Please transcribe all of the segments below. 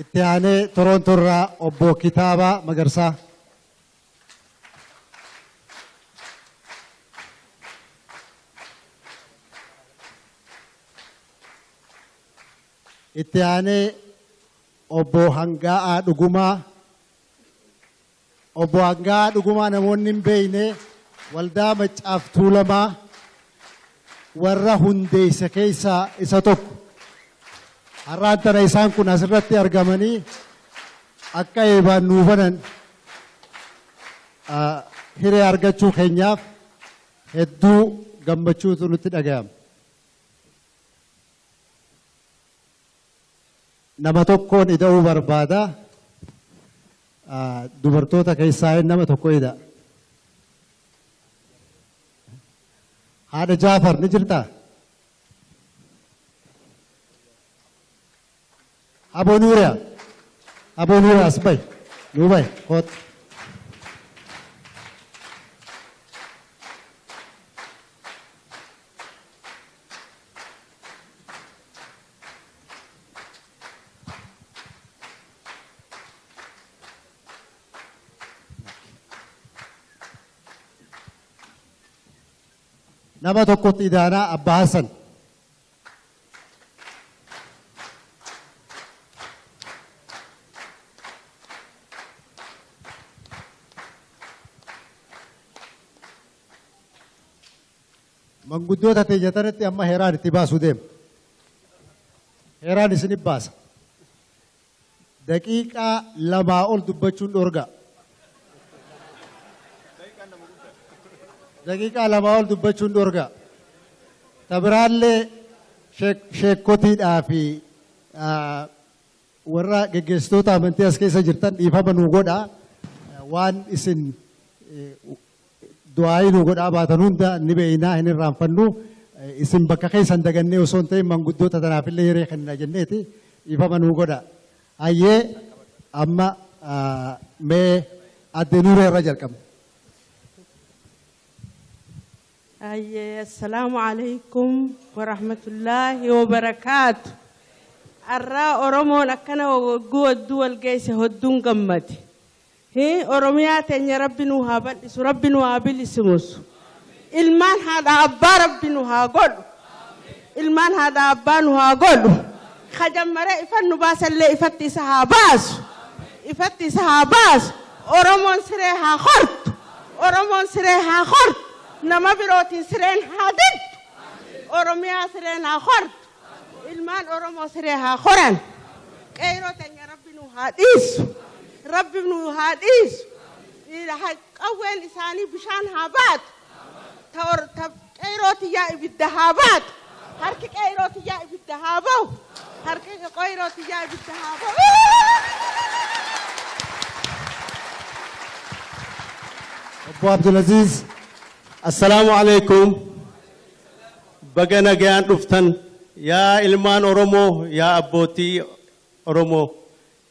Itti aanee Torontoo irraa obbo Kitaabaa Magarsaa. Itti aanee obbo Hangaa'aa Dhugumaa. Obbo Hangaa'aa Dhugumaa namoonni hin beekne waldaa Maccaaf Tuulamaa warra hundeesse keessaa isa tokko. Har'aan tana isaan kun asirratti argamanii akka eebaan nuu banan hiree argachuu keenyaaf hedduu gammachuutu nutti dhaga'ama. Nama tokkoon ida'uu barbaada. Dubartoota keessaa nama tokko ida'a. Haadha Jaafar ni jirtaa? Aboo Nuuriyaa. Aboo Nuuriyaa as bahi. Nuu bahi. Kootu. Nama tokkotti idaanaa Abbaa Hassan. Manguddoota teeyyatanatti amma heeraan itti baasuu deema. Heeraan isinif baasa. Daqiiqaa 2 ol dubbachuun dhoorgaa. Daqiiqaa 2 ol dubbachuun dhoorgaa. Tabiraallee sheekkotiidhaa fi warra geggeessitoota amantii as keessa jirtan dhiifama nuu godhaa. Waan isin du'aayii nuu godhaa baatan hunda ni beeynaa hin irraanfannu. Isin bakka keessan dagannee osoo hin ta'in manguddoota tanaafillee hiree kennina jenneeti dhiifama nuu godhaa. Hayyee amma mee adde Nuuree irra jalqabna. Hayyee assalaamu alaikum wa rahmatullaahi wa barakaatu. Arraa Oromoon akkana wagguu wadduu wal geesse hodduun gammade. Oromiyaa teenya Rabbi nuu haa bal'isu, Rabbi nuu haa bilisumusu. Ilmaan haadha abbaa Rabbi nu haa godhu. Ilmaan haadha abbaa nu haa godhu. Kajammaree ifan nu baasallee ifatti isa haa baasu. Ifatti isa haa baasu. Oromoon siree haa hortu. Oromoon siree haa hortu. Nama birootiin sireen haa diddu. Oromiyaa sireen haa hortu. Ilmaan Oromoo siree haa horan. Qeeroo teenya Rabbi nu haa dhiisu. Rabbi nu haa dhiisu. Qawween isaanii bishaan haa baatu. Qeeroo tiyyaa ibidda haa baatu. Harki qeeroo tiyyaa ibidda haa bahu. Harki qeeroo tiyyaa ibidda haa bahu. Obbo Abdulaziz. Assalaamu alaikum. Baga nagayaan dhuftan yaa ilmaan Oromoo, yaa abbootii Oromoo,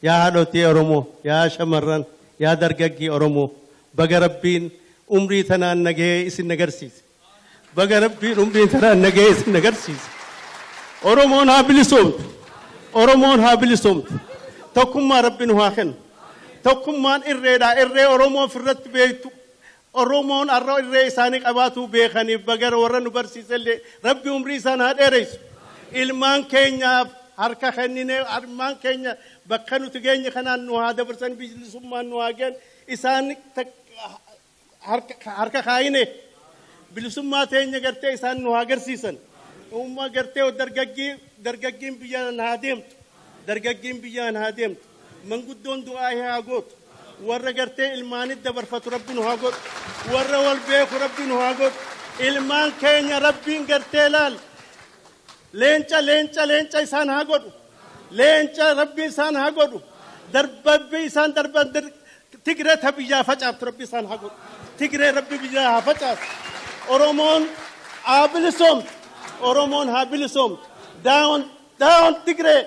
yaa haadhotii Oromoo, yaa shamarran, yaa dargaggii Oromoo. Baga Rabbiin umrii tanaan nagahee isin agarsiise. Baga Rabbiin umrii tanaan nagahee isin agarsiise. Oromoon haa bilisoomtu. Oromoon haa bilisoomtu. Tokkummaa Rabbi nu haa kennu. Tokkummaan irreedha. Irree Oromoo ofirratti beektu. Oromoon har'a irree isaanii qabaatu beekaniif baga warra nu barsiisellee Rabbi umrii isaan haa dheeressu. Ilmaan keenyaaf harka kenninee ilmaan keenya bakka nuti geenye kanaan nu haa dabarsan, bilisummaan nu haa geenye. Isaan harka kaayine bilisummaa teenya gartee isaan nu haa agarsiisan. Uumma gartee dargaggiin biyyaan haa deemtu. Dargaggiin biyyaan haa deemtu. Manguddoon du'aa haa gootu. Warra gartee ilmaanit dabarfatu Rabbi nu haa godhu. Warra wal beeku Rabbi nu haa godhu. Ilmaan keenya Rabbiin gartee laal. Leenca, leenca, leenca isaan haa godhu. Leenca Rabbi isaan haa godhu. Darbabbi isaan darban Tigree ta biyyaa facaaftu Rabbi isaan haa godhu. Tigree Rabbi biyyaa haa facaasu. Oromoon haa bilisoomtu. Oromoon haa bilisoomtu. Down, down Tigree.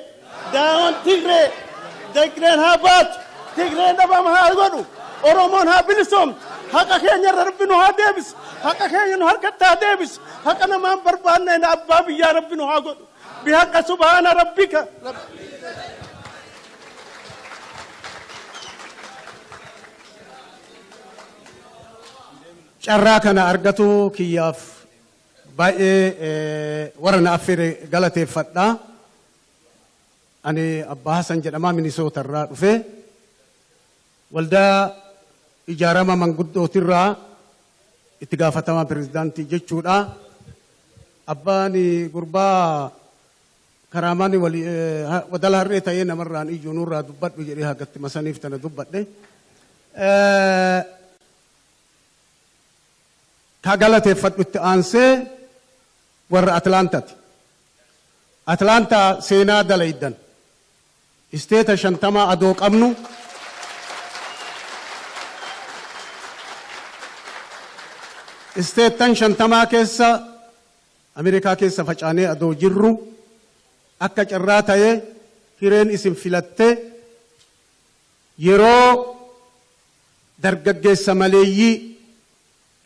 Down Tigree. Tigreen haa baatu. Tigreen dhabama haa godhu. Oromoon haa bilisoomtu. Haqa keenya irra Rabbi nu haa deebisu. Haqa keenya nu harkatti haa deebisu. Haqa namaan barbaanne abbaa biyyaa Rabbi nu haa godhu. Bihaqa subhaana rabbika. Carraa kana argatu kiyyaaf baay'ee warra na affeere galateeffadha. Ani Abbaa Hasan jedhamaa Minisoota irraa dhufe. Waldaa ijaarama manguddootirraa itti gaafatamaa pirezidaantii jechuudha. Abbaan gurbaa karaamaan wadala harree ta'ee namarraan iyyuu nurraa dubbadhu jedhee hagatti masaniif tana dubbadhe. Ka galateeffadhu itti aansee warra Atlaantaati. Atlaantaa seenaa dalaydan. Isteeta 50 adoo qabnu. Isteettan 50 keessa Ameerikaa keessa facaanee adoo jirru akka carraa ta'ee hireen isin filattee yeroo dargaggeessa maleeyyii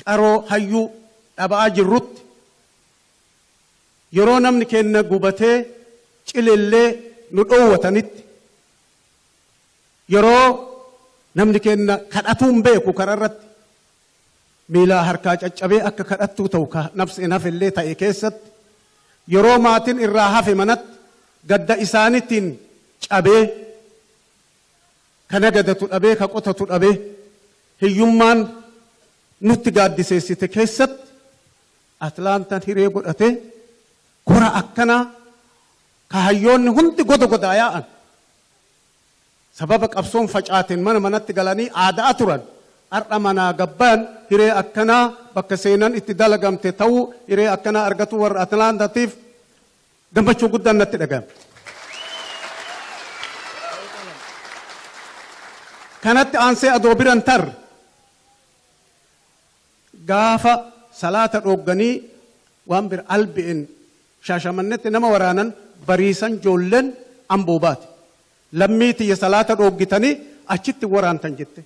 qaroo hayyuu dhaba'aa jirrutti yeroo namni keenya gubatee cilillee nu dhoowwatanitti yeroo namni keenya kadhatuun beeku karaa irratti miilaa harkaa caccabee akka kadhattuu ta'u nafseen hafellee ta'e keessatti yeroo maatiin irraa hafe manatti gadda isaaniitiin cabee kana gadatu dhabee ka qotatu dhabee hiyyummaan nutti gaaddiseessite keessatti Atlaantaan hiree godhatee kora akkanaa ka hayyoonni hundi goda godaa yaa'an sababa qabsoon facaateen mana manatti galanii aadaa turan har'a manaa gabbaan hiree akkanaa bakka seenan itti dalagamte ta'uu hiree akkanaa argatu warra Atlaantaatiif gammachuu guddaan natti dhaga'ame. Kanatti aansee adoo biran tarre gaafa salaata dhoogganii waan bira albi'in Shaashamannetti nama waraanan bariisan joolleen amboo baate. Lammii tiyya salaata dhooggitanii achitti waraantan jette.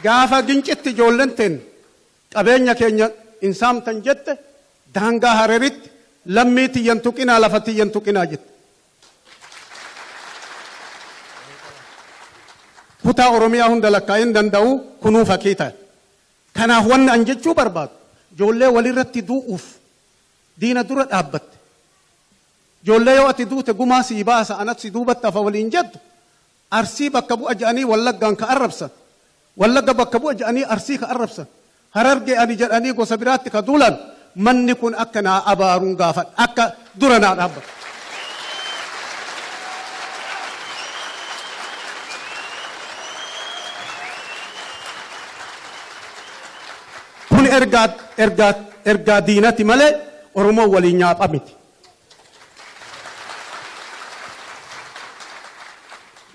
Gaafa gincitti ijoolleen teen qabeenya keenya hin saamtan jette daangaa Hararitti lammii tiyyan tuqinaa lafa tiyyan tuqinaa jette. Kutaa Oromiyaa hunda lakkaa'in danda'u kunuu fakkii ta'e. Kanaaf wanni an jechuu barbaadu ijoollee walirratti du'uuf diina dura dhaabbatte. Ijoollee yoo ati duute gumaa sii baasa anat si duubatti hafa waliin jettu Arsii bakka bu'a jedhanii Wallaggaan ka arrabsan. Wallagga bakka bu'a jedhanii Arsii ka arrabsan. Harargee ani jedhanii gosa biraatti ka duulan manni kun akka naa abaaruun gaafadha akka dura naa dhaabbata. Kun ergaa diinati malee Oromoo waliin nyaapha miti.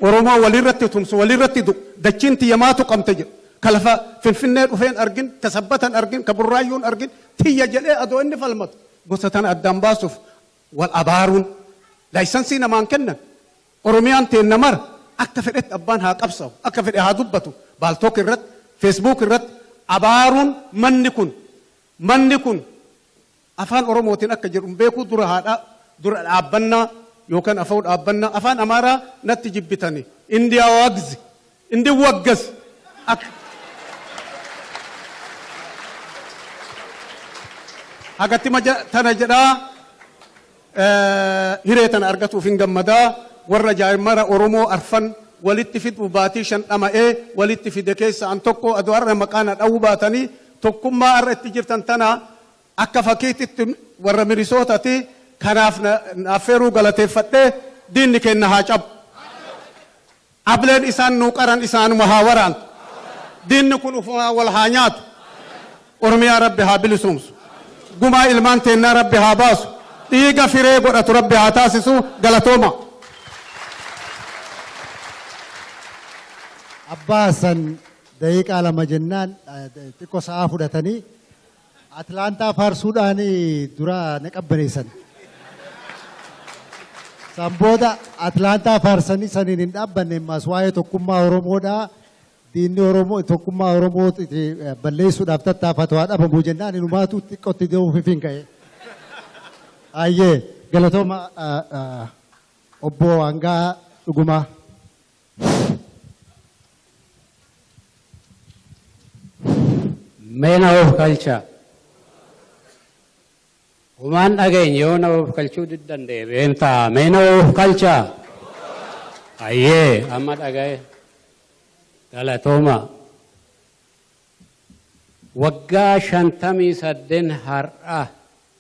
Oromoo walirratti tumsu walirratti dachiin tiyya maatu qabte jedhu. Ka lafa Finfinnee dhufeen argin, ka sabbatan argin, ka Burraayyuun argin, tiyya jedhee adoo inni falmatu. Gosa tana addaan baasuuf wal abaaruun laayisansii namaan kennan. Oromiyaan teenna mara akka fedhetti abbaan haa qabsaa'u, akka fedhe haa dubbatu. Baaltook irratti, Feesbuuk irratti abaaruun manni kun afaan Oromootiin akka jedhu beekuu dura haadhaa dura dhaabbannaa yookaan afaan dhaabbannaa afaan Amaaraa natti jibbitanii Indiyaa wagzi indi waggas akka hagatti tana jedhaa hiree tana argatuuf hin gammadaa warra jaarmara Oromoo arfan walitti fidu baatii 5 dhama'ee walitti fide keessa an tokko aduu har'a maqaa na dha'uu baatanii tokkummaa har'a itti jirtan tana akka fakkiitti warra Minisootaati kanaaf affeeruu galateeffadhee diinni keenya haa cabu. Ableen isaan nuu qaran isaanuma haa waraantu. Diinni kun ufumaa wal haa nyaatu. Oromiyaa Rabbi haa bilisumsu. Gumaa ilmaan teennaa Rabbi haa baasu. Dhiiga firee godhatu Rabbi haa taasisu galatooma. Abbaa Hasan daqiiqaa 2 jennaan xiqqoo sa'aa fudhatanii Atlaantaa faarsuudhaan dura na qabbaneessan. San booda Atlaantaa faarsanii saniin hin dhaabbanne ammas waa'ee tokkummaa Oromoodhaa diinni Oromoo tokkummaa Oromoo balleessuudhaaf tattaafatu haa dhabamu jennaan inumaatu xiqqootti deemuuf hin ka'e. Ayyee galatooma obbo Hangaa Dhugumaa. Mee na of galchaa. Humaan dhageenye yoo na of galchuu diddan deebi'een ta'a. Mee na of galchaa. Ayyee amma dhaga'e. Galatooma. Waggaa 58 har'a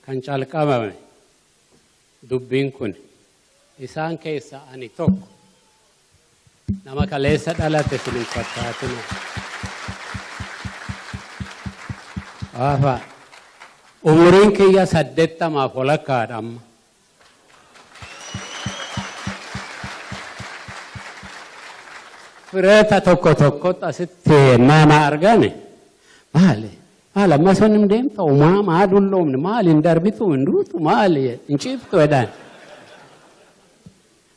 kan calqabame dubbiin kun isaan keessa ani tokko nama kaleessa dhalate isin hin fakkaatina. Aafa umuriin kiyya 80 walakkaadha amma. Fireeta tokko tokkotti asitti nama argane maali? Maal amma sun hin deemtu maa maa dulloomne maali hin darbitu hin duutu maali hin ciiftu jedhan.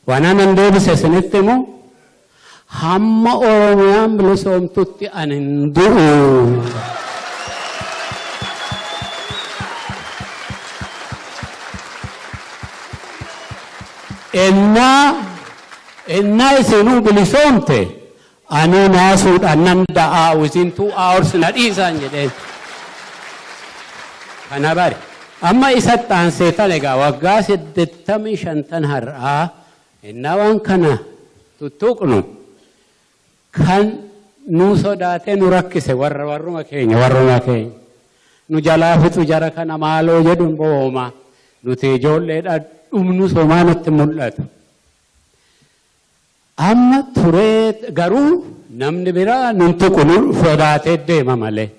Waan anan deebise isinitti immoo hamma Oromiyaan bilisoomtutti ani hin du'u. Ennaa isinuu bilisoomte anuu naasuudhaan nan da'aa within 2 hours na dhiisaan jedheen. Kana bari. Amma isatti aansee tan egaa waggaa 85 har'aa ennaa waan kana tuttuqnu kan nu sodaatee nu rakkise warra warruma keenya warruma keenya. Nu jalaa fixu jara kana maaloo jedhuun booma. Nuti ijoolleedha dhumnu somaa nutti mul'atu. Amma turee garuu namni biraa nun tuqu nu sodaatee deema malee.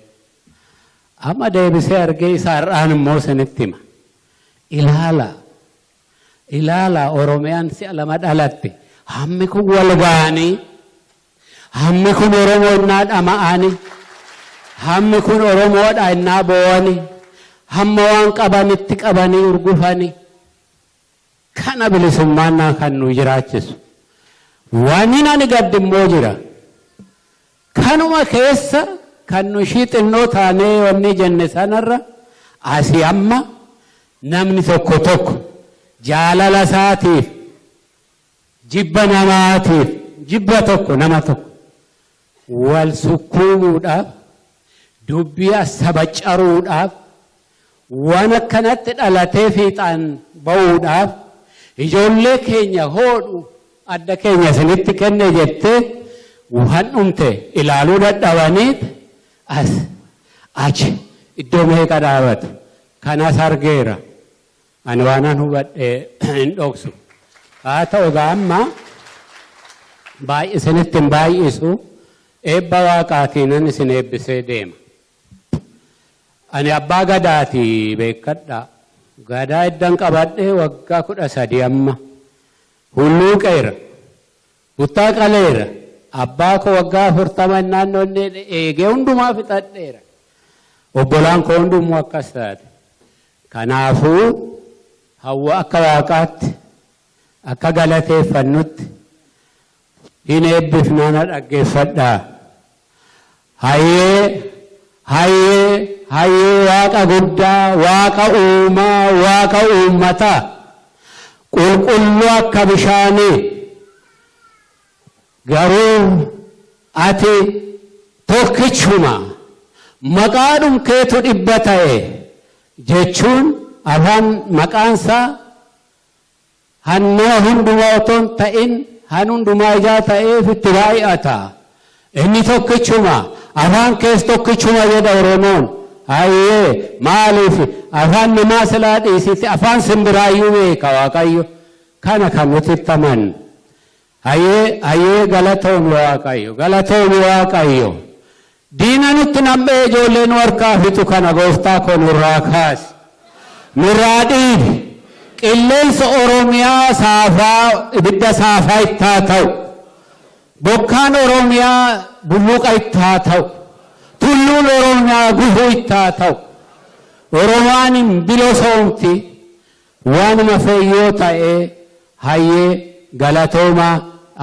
Amma deebisee argee isa har'aan immoo isinitti hima. Ilaala. Ilaala Oromiyaan si'a lama dhalatte. Hammi kun wal ga'anii. Hammi kun Oromoo innaa dhama'anii. Hammi kun Oromoodha innaa boo'anii. Hamma waan qabanitti qabanii urgufanii. Kana bilisummaan naa kan nu jiraachisu. Waan ani gaddi immoo jira. Kanuma keessa kan nu ishii xinnoo taanee wanni jenne sanarra asii amma namni tokko tokko jaalala isaatiif jibba namaatiif jibba tokko nama tokko wal sukkuumuudhaaf dubbii saba caruudhaaf waan akkanatti dhalatee fiixaan ba'uudhaaf ijoollee keenya hoodhu adda keenya isinitti kenne jettee waan dhumte ilaaluu dadhabaniit as achi iddoo meeqa dhaabatu. Kanas argeera. Ani waanan hubadhe hin dhoksu. Haa ta'u egaa amma isinitti hin baay'isu, eebba waaqaatiinan isin eebbisee deema. Ani abbaa gadaati beekadha. Gadaa iddan qabadhee waggaa 13 amma. Hulluuqeera. Buttaa qaleera. Abbaa koo waggaa 40 naannoo inni eegee hundumaa fixadheera. Obbolaan koo hundumuu akkas taate. Kanaafuu hawwa akka waaqaatti akka galateeffannutti hin eebbifnaa, na dhaggeeffadhaa. Hayyee, hayyee, hayyee, waaqa guddaa, waaqa uumaa, waaqa uummataa, qulqulluu akka bishaanii, garuu ati tokkichuma maqaadhum keetu dhibba ta'e jechuun afaan maqaansaa hannaa hundumaa otoo hin ta'in han hundumaa ijaa ta'eef itti baay'ata. Inni tokkichuma, afaan kees tokkichuma jedha Oromoon. Hayyee, maaliif afaan namaa silaa dhiisite afaan simbiraayyuu beeka Waaqayyo. Kana kan nuti itti amannu. Hayyee, hayyee, galatoomi Waaqayyo, galatoomi Waaqayyo. Diina nutti nam'ee ijoollee nu harkaa fixu kana gooftaa koo nurraa kaasi. Nurraa dhiibi. Qilleensa Oromiyaa saafaa ibidda saafaa itti haa ta'u. Bokkaan Oromiyaa bulluqa itti haa ta'u. Tulluun Oromiyaa gufuu itti haa ta'u. Oromiyaan hin bilisoomti. Waanuma feeyyoo ta'ee hayyee galatoomaa,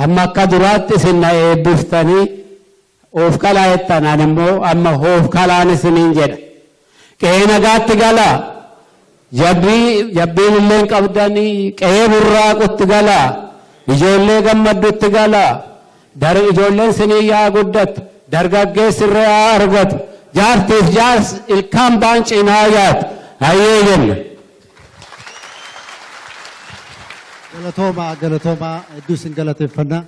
amma akka duraatti isin na eebbiftanii oof kalaa jettan, ani immoo amma hoof kalaan isiniin jedha. Qe'ee nagaatti galaa. Jabbii jabbiin illee hin qabdanii qe'ee burraaqutti galaa. Ijoollee gammaddutti galaa. Dar ijoolleen sinii yaa guddatu. Dargaggeessi irra yaa argatu. Jaartiif jaars ilkaan baan cinaa yaatu. Hayyee jenna. Galatoomaa galatoomaa hedduu isin galateeffanna.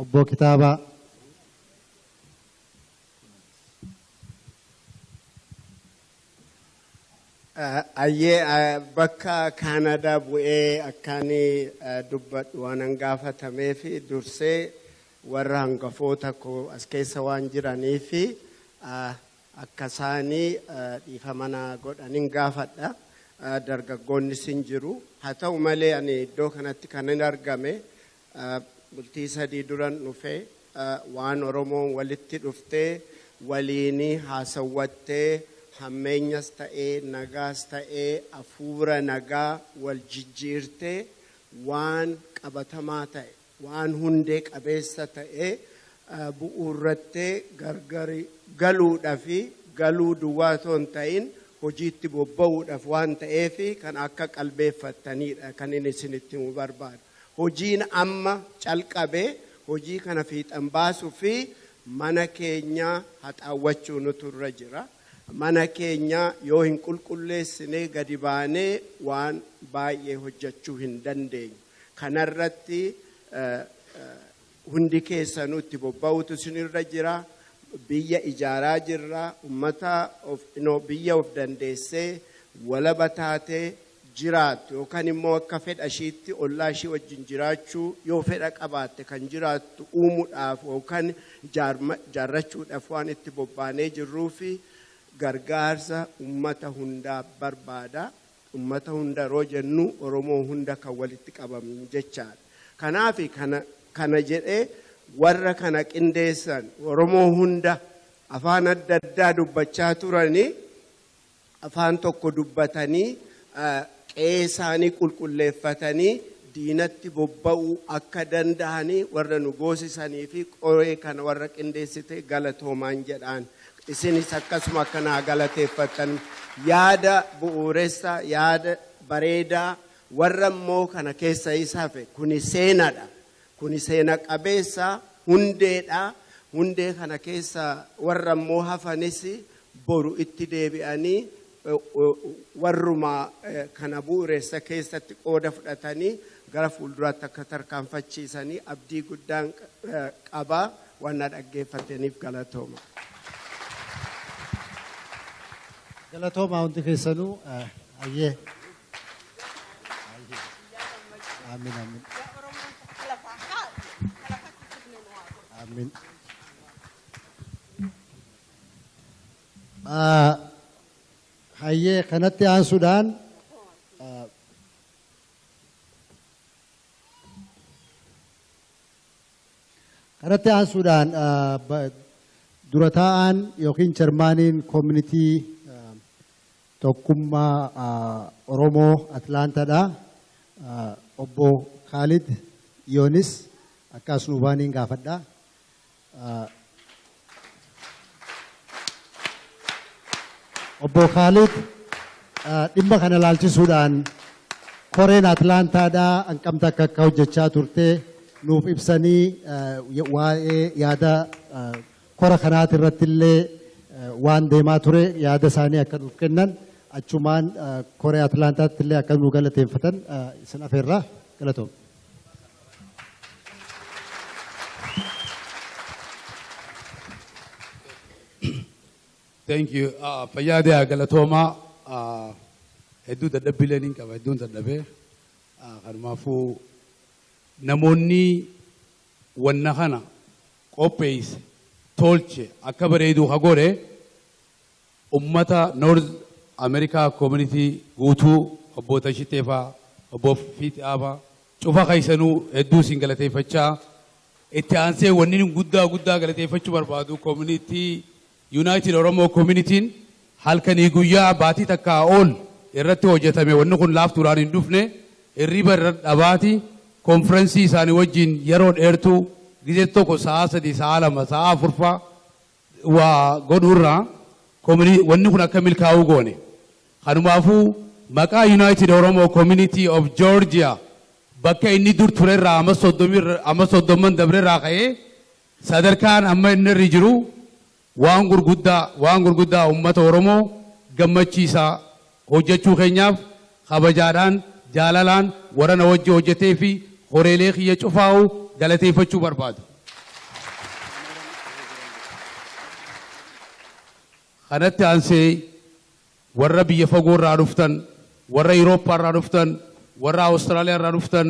Obbo Kitaabaa. Ayyee bakka Kaanadaa bu'ee akkaan dubbadhu waan gaafatamee fi dursee warra hangafoota koo as keessa waan jiranii fi akka isaanii dhiifama naa godhanin gaafadha. Dargaggoonnis hin jiru. Haa ta'u malee ani iddoo kanatti kan hin argame bultii 3 duran dhufee waan Oromoon walitti dhuftee waliin haasawwattee hammeenyas ta'ee nagaas ta'ee hafuura nagaa wal jijjiirtee waan qabatamaa ta'e waan hundee qabeessa ta'e bu'uurrattee gargari galuudhaa fi galuu duwwaa otoo hin ta'in hojiitti bobba'uudhaaf waan ta'eef kan akka qalbeeffattanidha kan inni isinitti himu barbaadu. Hojiin amma calqabee hojii kana fiixan baasuu fi mana keenya haxaawwachuu nutu irra jira. Mana keenya yoo hin qulqulleessine gadi baanee waan baay'ee hojjechuu hin dandeenyu. Kanarratti hundi keessanuu itti bobba'utu isinirra jira. Biyya ijaaraa jirra. Uummata biyya of dandeessee walaba taatee jiraattu yookaan immoo akka fedha ishiitti ollaa ishii wajjin jiraachuu yoo fedha qabaatte kan jiraattu uumuudhaaf yookaan ijaarrachuudhaaf waan itti bobbaanee jirruu fi gargaarsa uummata hundaa barbaada. Uummata hunda yeroo jennu Oromoo hunda kan walitti qabamu jechaadha. Kanaaf kana jedhee warra kana qindeessan Oromoo hunda afaan adda addaa dubbachaa turanii afaan tokko dubbatanii qe'ee isaanii qulqulleeffatanii diinatti bobba'uu akka danda'anii warra nu goosisanii fi qoree kana warra qindeessite galatoomaan jedhaan. Isinis akkasuma akkanaa galateeffattan yaada bu'uuressa yaada bareedaa warra immoo kana keessa isa hafe kuni seenaadha. Kuni seena qabeessa hundeedha. Hundee kana keessa warra immoo hafanis boru itti deebi'anii warruma kana bu'uuressa keessatti qooda fudhatanii gara fuulduraatti akka tarkaanfachiisanii abdii guddaan qaba waan na dhaggeeffataniif galatooma. Galatooma hundi keessanuu hayyee. Amiin amiin. Amiin. Hayyee kanatti aansuudhaan dura taa'aan yookiin chairmaaniin koomunitii tokkummaa Oromoo Atlaantaadha. Obbo Khalid Yoonis akkasuma baaniin gaafadha. Obbo Khalid dhimma kana laalchisuudhaan koreen Atlaantaadhaa hanqamta akka hojjechaa turte nuuf ibsanii waa'ee yaada kora kanaati irratti illee waan deemaa ture yaada isaanii akka nuuf kennan achumaan koree Atlaantaatti illee akka nu galateeffatan isin afeerraa galatoom. Thank you. Fayyaadee galatooma hedduu dadhabbiilee niin qaba hedduun dadhabee kanumaafuu namoonni wanna kana qopheesse tolche akka bareedu ha godhe ummata North America Community guutuu obbo Tashitee faa obbo Fiixaa faa cufa keessanuu hedduu isin galateeffachaa itti aansee wanni guddaa guddaa galateeffachuu barbaadu community United Oromo Community halkanii guyyaa baatii takkaa ol irratti hojjetame wanni kun laaftuudhaan hin dhufne hirriba irra dhabaati konferensii isaanii wajjin yeroo dheertuu gizee tokko sa'a 3 sa'a 2 sa'a 4 faa waa godhuurraa wanni kun akka milkaa'uu goone. Kanumaafuu maqaa United Oromo Community of Georgia bakka inni dur turerraa amma 30 dabrerraa ka'ee sadarkaan amma inni irra jiru Waan gurguddaa uummata Oromoo gammachiisaa hojjechuu keenyaaf kabajaadhaan jaalalaan warra na wajji hojjetee fi horeelee kiyya cufaa'u galateeffachuu barbaadu. Kanatti aansee warra biyya fagoo irraa dhuftan, warra Yurooppaa irraa dhuftan, warra Awustiraaliyaa irraa dhuftan,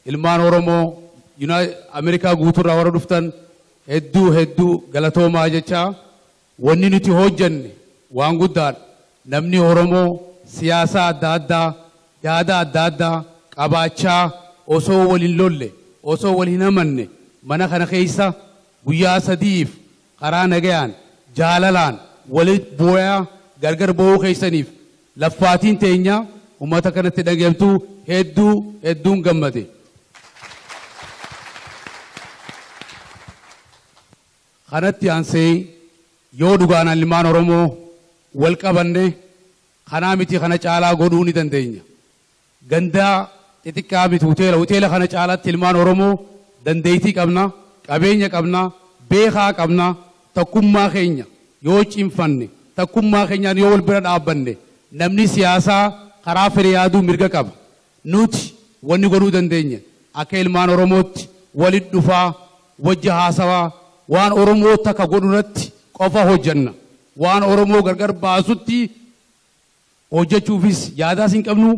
ilmaan Oromoo Ameerikaa guutuu irraa warra dhuftan hedduu hedduu galatoomaa jechaa wanni nuti hojjenne waan guddaadha. Namni Oromoo siyaasa adda addaa, yaada adda addaa qabaachaa osoo wal hin lolle, osoo wal hin amanne mana kana keessa guyyaa sadiif karaa nagayaan jaalalaan walitti booyaa gargar boo'uu keessaniif laffaatiin teenya uummata kanatti dhageemtuu hedduu hedduun gammade. Kanatti aansee yoo dhugaan ilmaan Oromoo wal qabanne kanaa miti kana caalaa godhuu ni dandeenya. Gandaa xixiqqaa miti hoteela kana caalaatti ilmaan Oromoo dandeettii qabna, qabeenya qabna, beekaa qabna, tokkummaa keenya yoo cimfanne, tokkummaa keenyaan yoo wal bira dhaabbanne namni siyaasaa karaa fedhe yaaduu mirga qaba. Nuti wanni godhuu dandeenya akka ilmaan Oromootti walitti dhufaa, wajji haasawaa, waan Oromoo takka godhu irratti qofa hojjenna. Waan Oromoo gargar baasutti hojjechuufis yaadaas hin qabnu,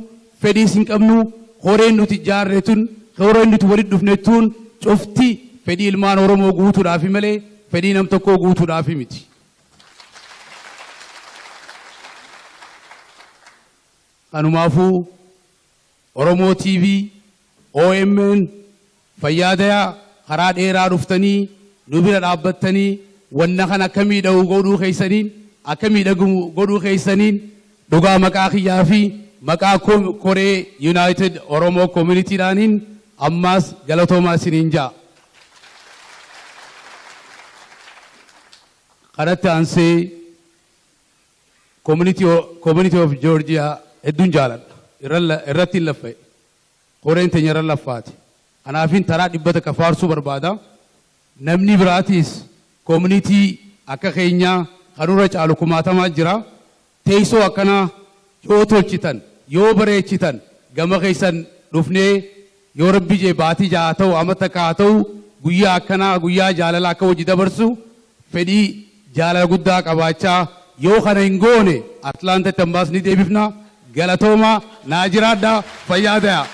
fedhiis hin qabnu, horeen nuti ijaarre tun, horeen nuti walitti dhufne tun cufti fedhii ilmaan Oromoo guutuudhaafi malee fedhii nam tokkoo guutuudhaafi miti. Kanumaafuu Oromoo TV, OMN, fayyaadayaa karaa dheeraa dhuftanii nu bira dhaabbattanii wanna kana akka miidhagu godhuu keessaniin akka miidhagu godhuu keessaniin dhugaa maqaa kiyyaa fi maqaa koree United Oromoo Communityidhaaniin ammaas galatoomaa isiniin ja'a. Kanatti aansee Community of Georgia hedduun jaaladha. Irratti hin laffa'e. Koreen teenya irra laffaati. Kanaafin taraa 100 faarsuu barbaada. Namni biraatiis community akka keenyaa kanurra caalu kumaatamaa jira. Teessoo akkanaa yoo tolchitan, yoo bareechitan gama keessan dhufnee yoo rabbi jee baatii 6 ta'u amma takka haa ta'u guyyaa akkanaa guyyaa jaalalaa akka hojii dabarsu fedhii jaalala guddaa qabaachaa yoo kana hin goone Atlaantatti ammaas ni deebifna. Galatooma naa jiraadhaa fayyaa ta'aa.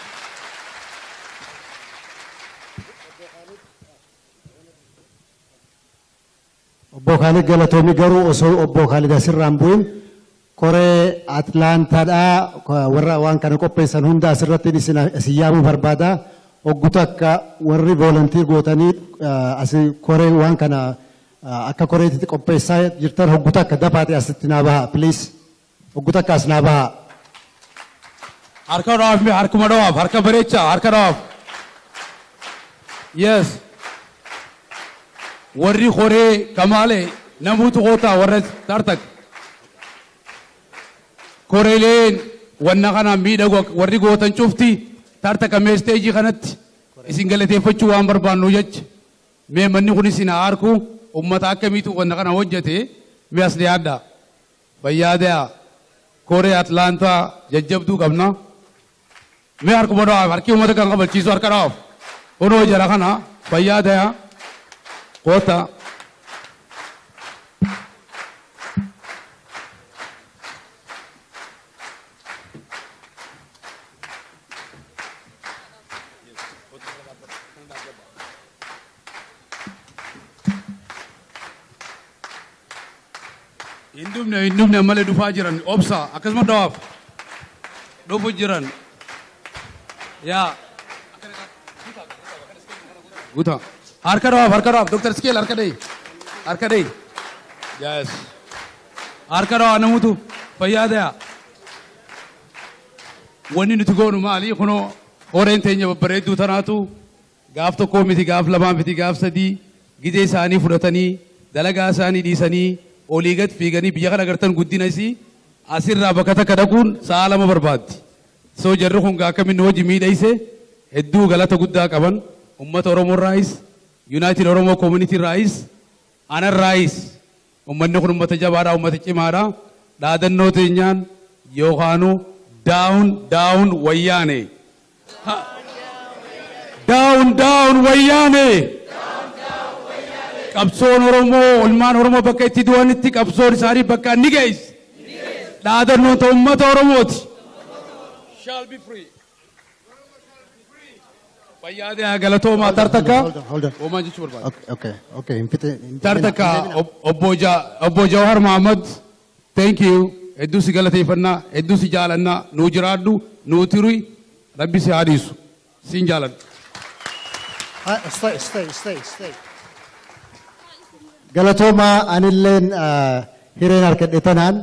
Obbo Khalid Galatoomi garuu osoo Obbo Khalid asirraan bu'in koree Atlaantaadhaa warra waan kana qopheessan hunda asirratti isin yaamuu barbaada. Hoggu takka warri volunteer gootanii asii koree waan kana akka koreetitti qopheessaa jirtan hoggu takka dafaate asitti naa baha please. Hoggu takka as naa baha. Harka dhawaaf mee harkuma dhawaaf harka bareechaa harka dhawaaf. Yes. Warri koree kamaale namoota kootaa warra tartak. Koreeleen wanna kana miidhagu warri gootan cufti tartaka mee isteejii kanatti isin galateeffachuu waan barbaannu jecha. Mee manni kun isin haa harku uummata akkamiitu wanna kana hojjete mee as dhiyaadha. Fayyaa koree Atlaantaa jajjabduu qabna. Mee harkuma dhawaaf harki uummata kan kabachiisu harka dhawaaf. Kunoo jara kana fayyaa ta'aa koota. Hin dhufne malee dhufaa jiran obsa akkasuma dhawaaf dhufu jiran yaa guuta harka dhawaaf Dr. Skeel harka dhahi yes harka dhawaa namutu fayyaa ta'aa. Wanni nuti goonu maali kunoo horeen teenya babbareedduu tanaatu gaaf tokkoo miti gaaf lamaa miti gaaf sadii gizee isaanii fudhatanii dalagaa isaanii dhiisanii olii gad fiiganii biyya kana agartan guddina isii asirraa bakka takka dhaquun sa'a 2 barbaaddi. Soo jarri kun akkamiin hojii miidhayse hedduu galata guddaa qaban uummata Oromoo irraayis United Oromoo Community irraayis anarraayis Uummanni kun uummata jabaadha, uummata cimaadha. Dhaadannoo teenyaan yookaanu down down Wayyaane. Down down Wayyaane. Qabsoon Oromoo, ilmaan Oromoo bakka itti du'anitti qabsoon isaanii bakka ni geessi. Dhaadannoon ta'u uummata Oromooti. Shall be free. Fayyaadee galatoomaa tartakka. Hold on. Oomaa jechuu barbaada. Okay. Hin fixe. Tartakka obbo Jawahar Mohammad, thank you. Hedduu si galateeffannaa, hedduu si jaalannaa, nuu jiraadhu, nuu turi, Rabbi si haa dhiisu. Siin jaaladha. Stay, stay, stay, stay. Galatoomaa, anilleen hireen harkadhe tanaan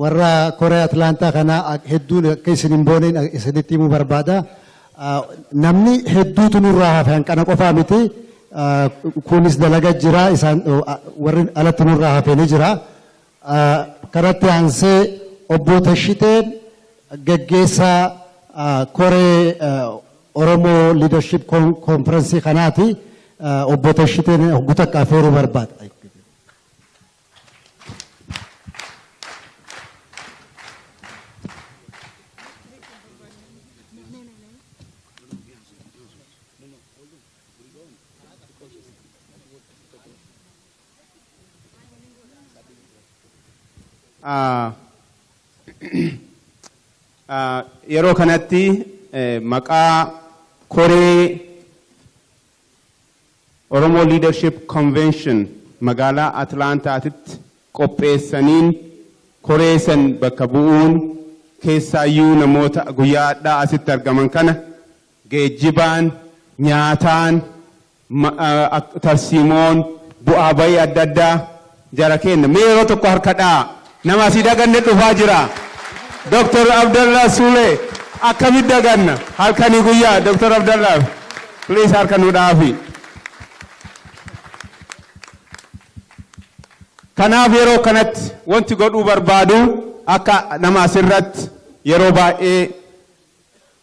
warra Koree Atlaantaa kana hedduun akka isin hin booneen isinitti himuu barbaada. Namni hedduutu nurraa hafe, hanqana qofaa miti. Kunis dalaga jira, isaan warri alatti nurraa hafe ni jira. Kanatti aansee obbo Tashiteen geggeessaa Koree Oromoo Leadership Conference kanaati. Obbo Tashiteen hogguu takka afeeruu barbaada. Yeroo kanatti maqaa koree Oromoo Leadership Convention magaalaa Atlaantaatitti qopheessaniin koree san bakka bu'uun, keessaayyuu namoota guyyaa addaa asitti argaman kana geejjibaan, nyaataan, tarsiimoon, bu'aa bayii adda addaa jara kenna. Mee yeroo tokko harka dha'a. Nama asii daganne dhufaa jira. Dr. Abdallah Sule, akkamitti daganna halkanii guyyaa? Dr. Abdallah, please harka nu dhaafi. Kanaaf yeroo kanatti wanti godhuu barbaadu, akka nama asirratti yeroo baay'ee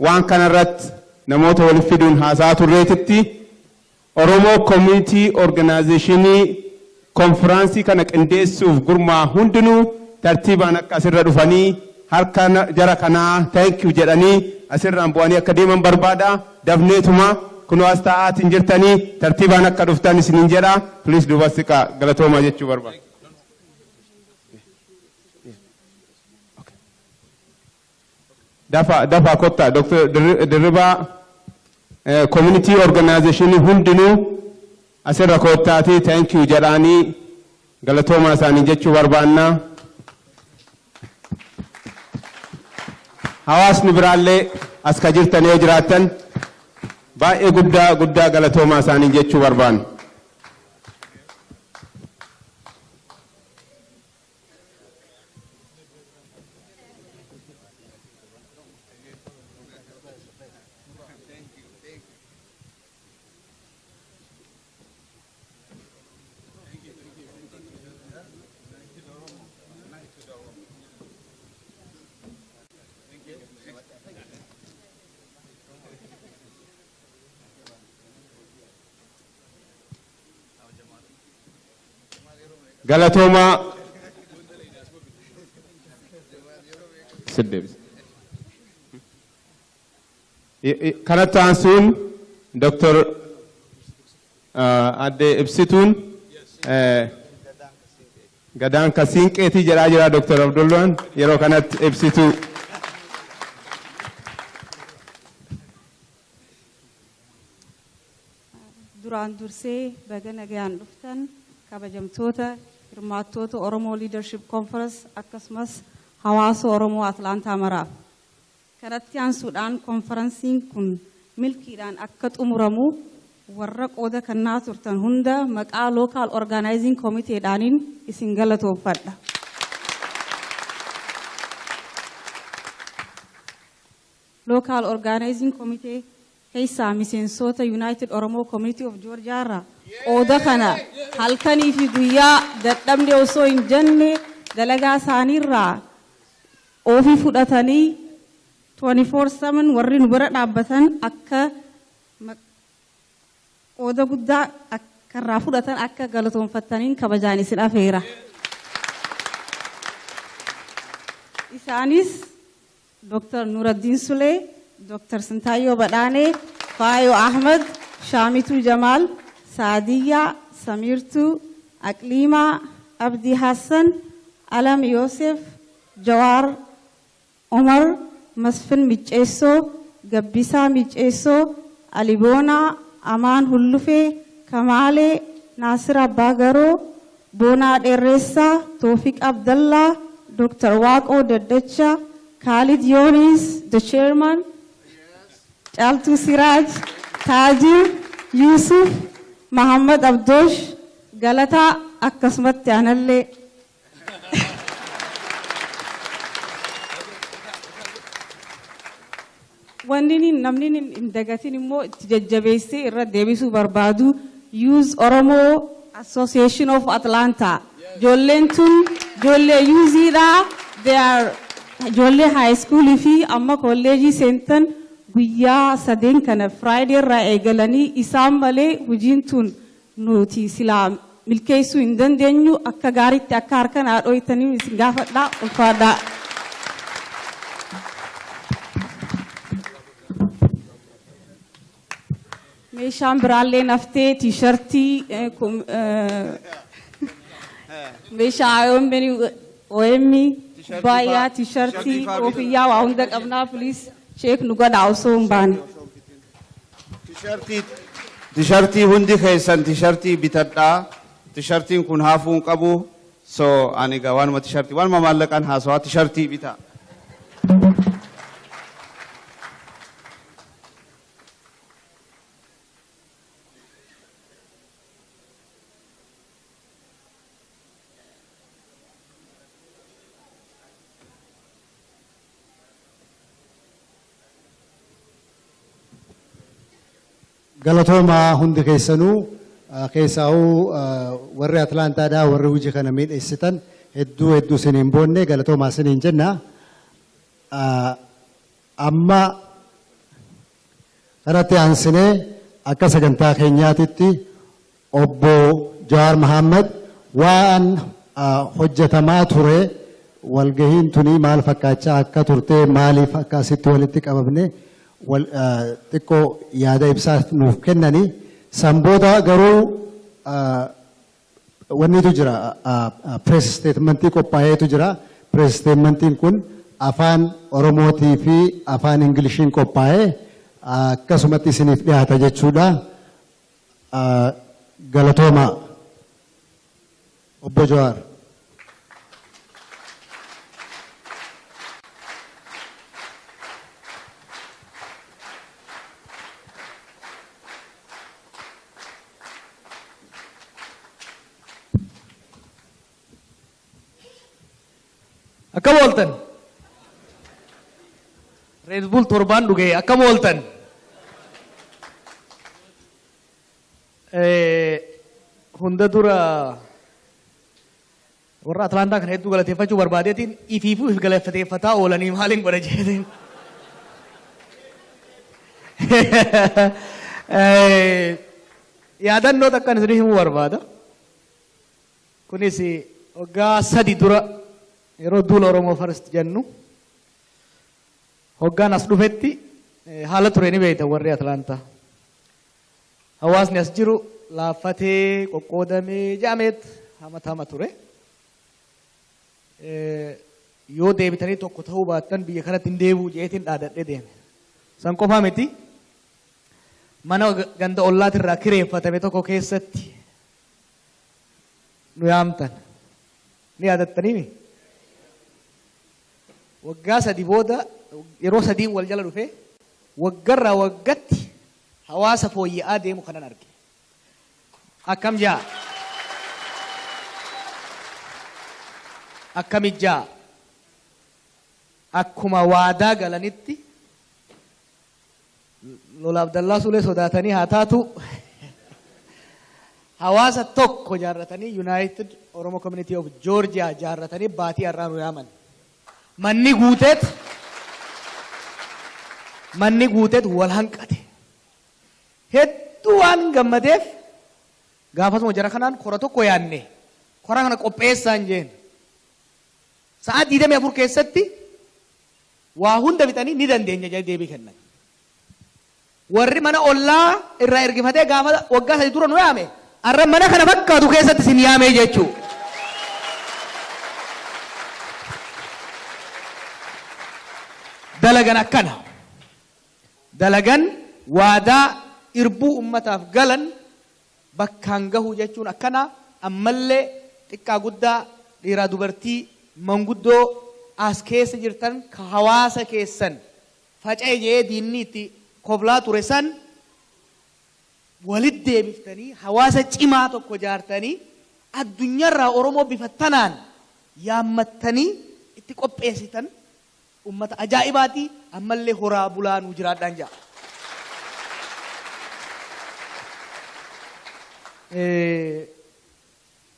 waan kanarratti namoota walitti fiduun haasaa turreetitti, Oromoo Community Organizationii konfiraansii kana qindeessuuf gurmaa hundinuu tartiibaan akka asirra dhufanii harka jara kanaa thank you jedhanii asirraan bu'anii akka deeman barbaada. Dafneetuma kunoo as taa'aatiin jirtanii tartiibaan akka dhuftan isiniin jedha. Please duuba siqaa, galatoomaa jechuu barbaada. Dafa dafa kottaa. Dr. Dirribaa, community organization hundinuu asirra kottaatii thank you jedhaanii galatoomaa isaanii jechuu barbaanna. Hawaasni biraallee as ka jirtan yoo jiraattan baay'ee guddaa guddaa galatoomaa isaanii jechuu barbaanna. Galatoomaa. Siddeebise. Kanatti aansuun Dr. Adde Ibsituun gadaan ka siinqeetii jedhaa jira Dr. Abdullaan, yeroo kanatti Ibsituu. Duraan dursee baga nagayaan dhuftan, kabajamtoota hirmaattoota Oromoo Leadership Conference, akkasumas hawaasa Oromoo Atlaantaa maraaf. Kanatti aansuudhaan konferansiin kun milkiidhaan akka xumuramu warra qooda kannaa turtan hunda maqaa Local Organizing Committeedhaaniin isin galatoonfadha. Local Organizing Committee keessaa miseensota United Oromo Community of Georgia irraa qooda kana halkanii fi guyyaa dadhabne osoo hin jenne dalagaa isaaniirraa ofii fudhatanii 24/7 warri nu bira dhaabbatan akka qooda guddaa akka irraa fudhatan akka galatoonfattaniin kabajaan isin afeera. Isaanis Dr. Nuruddin Sulee, Dr. Sintaayyoo Badhaanee, Faayoo Ahmed, Shaamituu Jamaal, Saadiyyaa, Samiirtuu, Aqliimaa, Abdii Hassan, Alam Yoosef, Jawaar Umar, Masfin Micceessoo, Gabbisaa Micceessoo, Aliboonaa, Amaan Hullufee, Kamaalee, Naasir Abbaagaroo, Boonaa Dheerressaa, Toofiq Abdallaa, Dr. Waaqoo Daddachaa, Khalid Yonis, the chairman, Caaltuu Siraaj, Taajir, Yusuf, Muhammad Abdoosh, Galataa akkasumatti anallee. Wanni namni hin dagatin immoo itti jajjabeessee irra deebisuu barbaadu Youth Oromo Association of Atlanta. Ijoolleen tun ijoollee youth-iidha. They are ijoollee high school fi amma kolleejii seentan guyyaa sadeen kana Friday irraa eegalanii isaan malee hojiin tun nuti silaa milkeessuu hin dandeenyu akka gaariitti akka harka naa dhooytanii isin gaafadhaa ulfaadhaa. Meeshaan biraallee naftee T-shirt-ii meeshaa OMN kubbaayyaa T-shirt-ii koofiyyaa waa hunda qabnaa, please check nu godhaa osoo hin baane. T-shirt-ii hundi keessan T-shirt-ii bitadhaa. T-shirt-iin kun hafuu hin qabu. So ani egaa waanuma T-shirt-ii waanuma maallaqaan haasawaa T-shirt-ii bitaa. Galatoomaa hundi keessanuu, keessaa'uu warri Atlaantaadhaa warri hojii kana miidheessitan hedduu hedduu isiniin boonne, galatoomaa isiniin jenna. Amma kanatti aansinee akka sagantaa keenyaatitti obbo Jawaar Mahammad waan hojjetamaa ture, walgahiin tunii maal fakkaachaa akka turte, maaliif akka asitti walitti qabamne xiqqoo yaada ibsaa nuuf kennanii. San booda garuu wannitu jira, press statement-ii qophaa'eetu jira. Press statement-iin kun afaan Oromootii fi afaan Ingiliishiin qophaa'ee akkasumatti isiniif dhiyaata jechuudha. Galatooma, obbo Jawaar. Akkam ooltan? Red Bull torbaan dhugee akkam ooltan? Hunda dura warra Atlaantaa kana hedduu galateeffachuu barbaadeetiin ifiifuu if galateeffataa oolanii maaliin godha jeetiin. Yaadannoo takkan isinii himuu barbaada. Kunis waggaa 3 dura yeroo duula Oromoo First jennu hoggaan as dhufetti haala ture ni beektan warri Atlaantaa. Hawaasni as jiru laaffatee qoqqoodamee jaameet hamatama ture. Yoo deebitanii tokko ta'uu baattan biyya kanatti hin deebi'u jeetiin dhaadadhee deeme. San qofaa miti, mana ganda ollaatirraa kireeffatame tokko keessatti nu yaamtan. Ni yaadattaniimi? Waggaa 3 booda yeroo sadiin wal jala dhufe waggarraa waggatti hawaasa fooyya'aa deemu kanan arge. Akkam jaa? Akkamit jaa? Akkuma waadaa galanitti Lola Abdallaa Sulee sodaatanii haa taatu hawaasa tokko jaarratanii United Oromo Community of Georgia jaarratanii baatii har'aa nu yaaman. Manni guuteet wal hanqate. Hedduu waan gammadeef gaafasuma jara kanaan kora tokko yaanne kora kana qopheessaan jeen. Sa'aa 24 keessatti Waa hunda fixanii ni dandeenya jedhanii deebii kennan. Warri mana ollaa irraa ergifatee gaafa waggaa 3 dura nu yaame har'a mana kana fakkaatu keessatti isin yaamee jechuu. Dalagan akkana. Dalagan waadaa irbuu ummataaf galan bakkaan gahu jechuun akkana. Ammallee xiqqaa guddaa dhiiraa dubartii manguddoo as keessa jirtan ka hawaasa keessan faca'e jedhee diinni itti koblaa ture san walitti deebiftanii hawaasa cimaa tokko jaartanii addunyaarraa Oromoo bifa tanaan yaammattanii itti qopheessitan ummata ajaa'ibaati. Ammallee horaa bulaa nuu jiraadhaan jedha.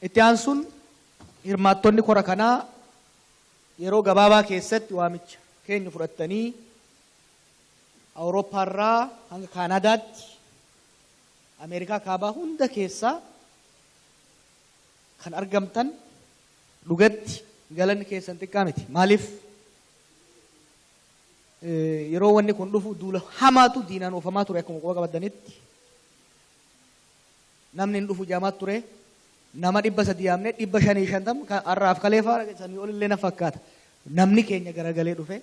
Itti aansuun hirmaattonni kora kanaa yeroo gabaabaa keessatti waamicha keenya fudhattanii Awurooppaarraa hanga Kaanaadaatti Ameerikaa kaabaa hunda keessaa kan argamtan dhugatti galanni keessan xiqqaa miti. Maaliif yeroo wanni kun dhufu duula hamaatu diinaan oofamaa ture akkuma quba qabaddanitti. Namni hin dhufu jaamaa ture. Nama 300 yaamne 550 har'aaf kaleefaa sanii olillee na fakkaata. Namni keenya garagalee dhufe.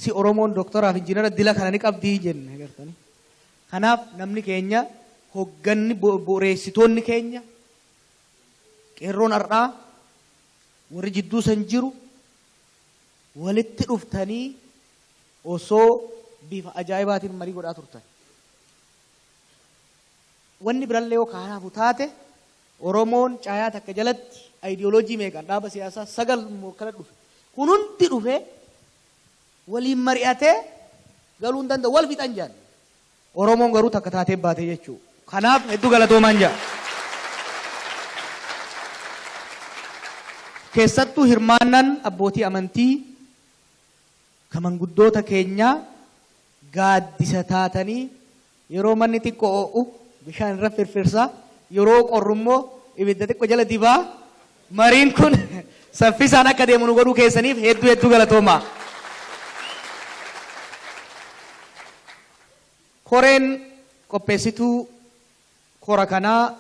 Si Oromoon doktoraaf injiinara dila kana ni qabdii jenne gartanii. Kanaaf namni keenya hogganni bu'uureessitoonni keenya qeerroon har'aa warri jidduu san jiru walitti dhuftanii osoo bifa ajaa'ibaatiin marii godhaa turtan. Wanni birallee yoo kanaafu taate Oromoon caayaa takka jalatti ayidiyooloojii meeqaan dhaaba siyaasaa 9 mokkala dhufe. Kun hundi dhufe waliin mari'atee galuu hin danda'u wal fixan jedhan. Oromoon garuu takka taatee baate jechuudha. Kanaaf hedduu galatoomaan jedha. Keessattuu hirmaannaan abbootii amantii kan manguddoota keenyaa gaaddisa taatanii yeroo manni xiqqoo oo'u bishaan irra firfirsaa yeroo qorru immoo ibidda xiqqoo jala dibaa mariin kun saffisaan akka deemu nu godhuu keessaniif hedduu hedduu galatoomaa. Koreen qopheessituu kora kanaa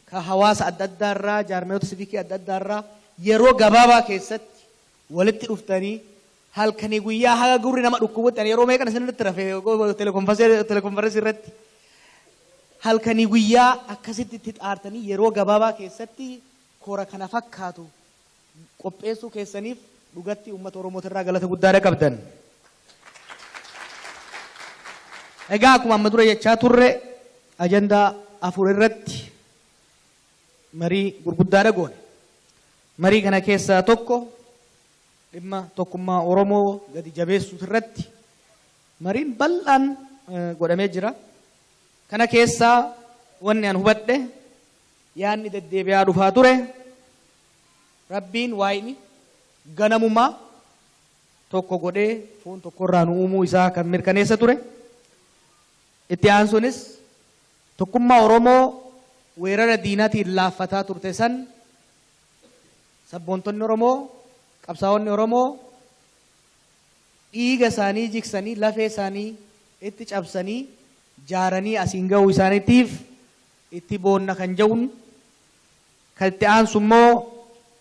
ka hawaasa adda addaarraa jaarmiyoota siviikii adda addaarraa yeroo gabaabaa keessatti walitti dhuftanii halkanii guyyaa haga gurri nama dhukkubutti ani yeroo meeqan isinirratti rafe telekonferensii irratti halkanii guyyaa akkasitti itti xaartanii yeroo gabaabaa keessatti kora kana fakkaatu qopheessuu keessaniif dhugatti uummata Oromootirraa galata guddaadha qabdan. Egaa akkuma amma dura jechaa turre ajandaa 4 irratti marii gurguddaadha goone. Marii kana keessaa tokko dhimma tokkummaa Oromoo gadi jabeessuu irratti mariin bal'aan godhamee jira. Kana keessaa wanni an hubadhe yaadni deddeebi'aa dhufaa ture. Rabbiin waayini ganamumaa tokko godhee foon tokkorraa nu uumuu isaa kan mirkaneessa ture. Itti aansuunis tokkummaa Oromoo weerara diinaatiin laaffataa turte san sabboontonni Oromoo qabsaa'onni Oromoo dhiiga isaanii jigsanii lafee isaanii itti cabsanii jaaranii asiin ga'uu isaaniitiif itti boonna kan jedhuun kan itti aansu immoo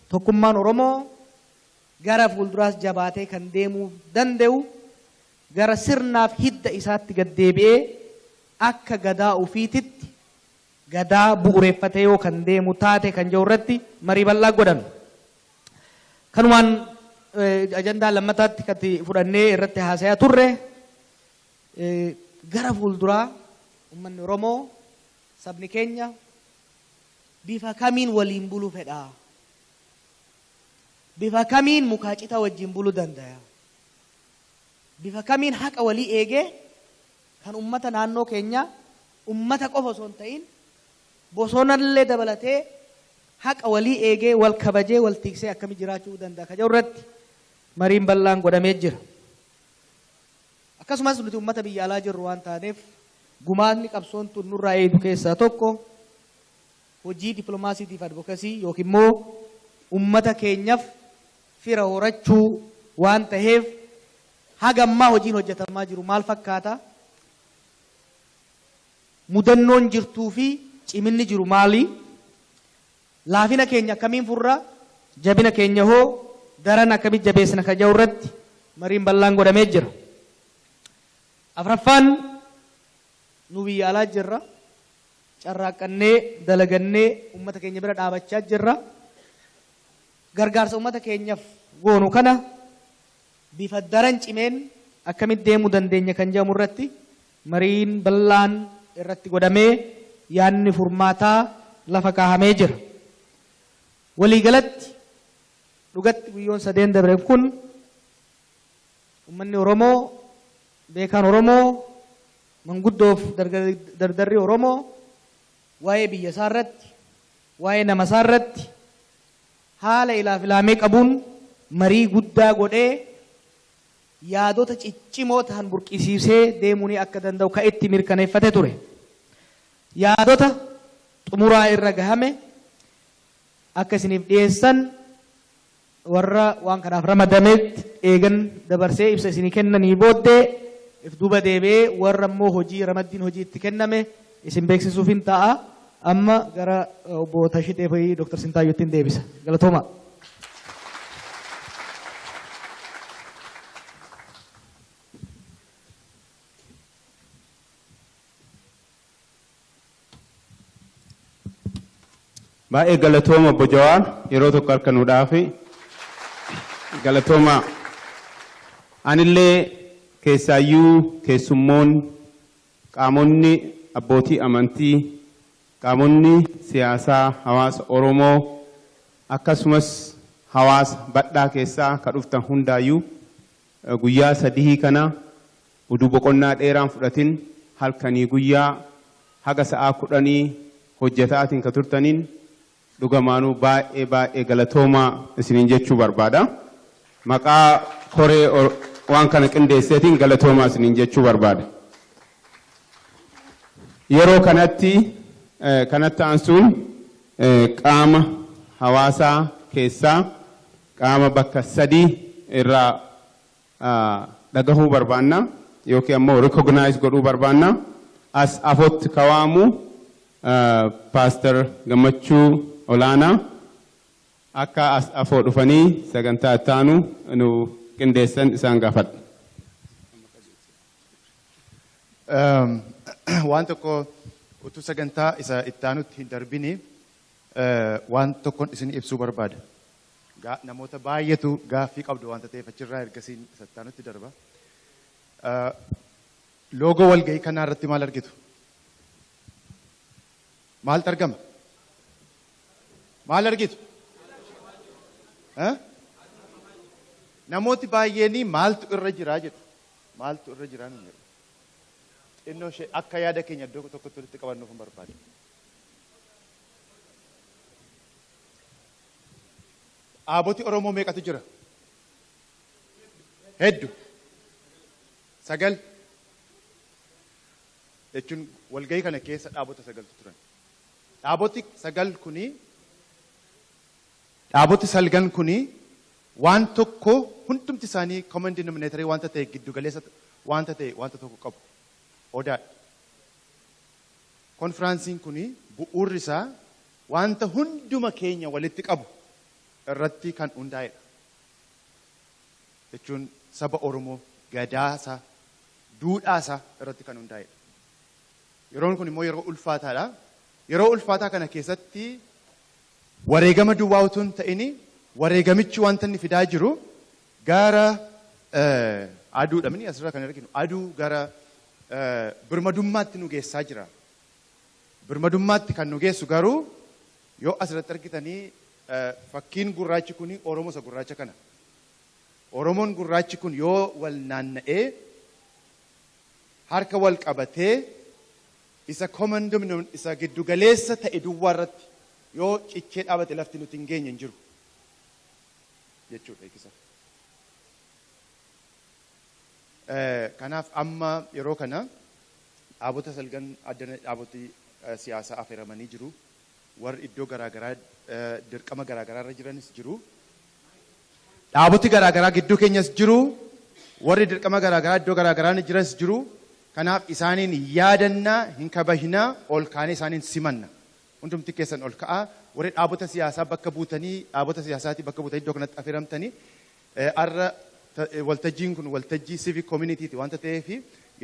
tokkummaan Oromoo gara fuulduraas jabaatee kan deemuu danda'u gara sirnaaf hidda isaatti gad deebi'ee akka gadaa ofiititti gadaa bu'uureffatee yoo kan deemu taate kan jedhu irratti marii bal'aa godhame. Kanumaan ajandaa lammataatti kan fudhannee irratti haasayaa turre gara fuulduraa uummanni Oromoo sabni keenya bifa kamiin waliin buluu fedha? Bifa kamiin mukaa citaa wajjin buluu danda'a? Bifa kamiin haqa walii eegee kan uummata naannoo keenyaa uummata qofa osoo hin ta'in bosonallee dabalatee haqa walii eegee wal kabajee wal tiksee akkamitti jiraachuu danda'a kan jedhu irratti mariin bal'aan godhamee jira. Akkasumas nuti uummata biyya alaa jirru waan taaneef gumaanni qabsoon tun nurraa eegdu keessaa tokko hojii dippiloomaasiitiif advokasii yookiin immoo uummata keenyaaf fira horachuu waan taheef haga ammaa hojiin hojjetamaa jiru maal fakkaata? Mudannoon jirtuu fi ciminni jiru maali? Laafina keenya akkamiin furra? Jabina keenya hoo daran akkamitti jabeessina ka jedhu irratti mariin bal'aan godhamee jira. Afraffaan nu biyya alaa jirra. Carraaqqannee dalagannee uummata keenya bira dhaabachaa jirra. Gargaarsa uummata keenyaaf goonu kana bifa daran cimeen akkamitti deemuu dandeenya kan jedhamu irratti mariin bal'aan irratti godhamee yaadni furmaataa lafa kaahamee jira. Waliigalatti dhugatti guyyoon sadeen dabre kun uummanni Oromoo, beekaan Oromoo, manguddoof dardarri Oromoo waa'ee biyya isaa irratti, waa'ee nama isaa irratti haala ilaaf ilaamee qabuun marii guddaa godhee yaadota ciccimoo ta'an burqisiisee deemuun akka danda'u ka itti mirkaneeffate ture. Yaadota xumuraa irra gahame akka isiniif dhiyeessan warra waan kanaaf ramadametti eegan dabarsee ibsa isinii kennanii booddee if duuba deebi'ee warra immoo hojii ramaddiin hojii itti kenname isin beeksisuuf hin ta'a. Amma gara obbo Tashitee fi Dr. Sintaayyootti hin deebisa. Galatooma. Baay'ee galatooma obbo Jawaar yeroo tokko harka nu dhaafi. Galatooma. Anillee keessaayyuu keessummoon qaamonni abbootii amantii, qaamonni siyaasaa hawaasa Oromoo akkasumas hawaasa badhaa keessaa ka dhuftan hundaayyuu guyyaa sadii kana uduu boqonnaa dheeraan fudhatin halkanii guyyaa haga sa'aa 10 hojjetaatiin ka turtaniin dhugamaanuu baay'ee baay'ee galatoomaa isiniin jechuu barbaada. Maqaa koree waan kana qindeesseetiin galatoomaa isiniin jechuu barbaada. Yeroo kanatti kanatti aansuun qaama hawaasaa keessaa qaama bakka sadii irraa dhagahuu barbaanna yookiin ammoo recognize godhuu barbaanna. As afotti kawaamu Pastor Gammachuu Olaanaa akka as afoo dhufanii sagantaa ittaanu nu qindeessan isaan gaafadha. Waan tokko utuu sagantaa isa ittaanutti hin darbini waan tokkoon isin ibsuu barbaada. Namoota baay'eetu gaaffii qabdu waanta ta'eef achirraa ergasiin isa ittaanutti darba. Loogoo walga'ii kanaa irratti maal argitu? Maaltu argama? Maal argitu? Namooti baay'een maaltu irra jiraa jedhu. Maaltu irra jiraa nuun jedhu. Xinnoo ishee akka yaada keenya iddoo tokkotti walitti qabannuuf hin barbaade. Dhaaboti Oromoo meeqatu jira? Hedduu. 9. Jechuun walga'ii kana keessa dhaabota 9tu turan. Dhaaboti 9 kuni dhaaboti salgan kuni waan tokko hundumti isaanii common denominator wanta ta'e giddu galeessa wanta ta'e wanta tokko qabu. Odaadha. Konfiraansiin kuni bu'uurri isaa wanta hunduma keenya walitti qabu irratti kan hundaa'edha. Jechuun saba Oromoo gadaasaa, duudhaasaa irratti kan hundaa'edha. Yeroon kun immoo yeroo ulfaataadha. Yeroo ulfaataa kana keessatti wareegama duwwaa utuu hin ta'in wareegamichi wanta inni fidaa jiru gara aduudha. Mini asirraa kan arginu aduu gara birmadummaatti nu geessaa jira. Birmadummaatti kan nu geessu garuu yoo asirratti argitanii fakkiin gurraachi kun Oromoo isa gurraacha kana. Oromoon gurraachi kun yoo wal naanna'ee harka wal qabatee isa common denominator isa giddu galeessa ta'e duwwaa irratti yoo cichee dhaabate lafti nuti hin geenye hin jiru jechuudha eegisa. Kanaaf amma yeroo kana dhaabota salgan addana dhaaboti siyaasaa affeeramanii jiru. Warri iddoo garaagaraa dirqama garaagaraa irra jiranis jiru. Dhaaboti garaagaraa gidduu keenyas jiru. Warri dirqama garaagaraa iddoo garaagaraa jiras jiru. Kanaaf isaaniin yaadannaa hin kabajnaa ol kaanee isaaniin simanna. Hundumti keessan ol ka'aa. Warri dhaabota siyaasaa bakka buutanii dhaabota siyaasaatii bakka buutanii iddoo kanatti affeeramtanii har'a waltajjiin kun waltajjii civic community waanta ta'eef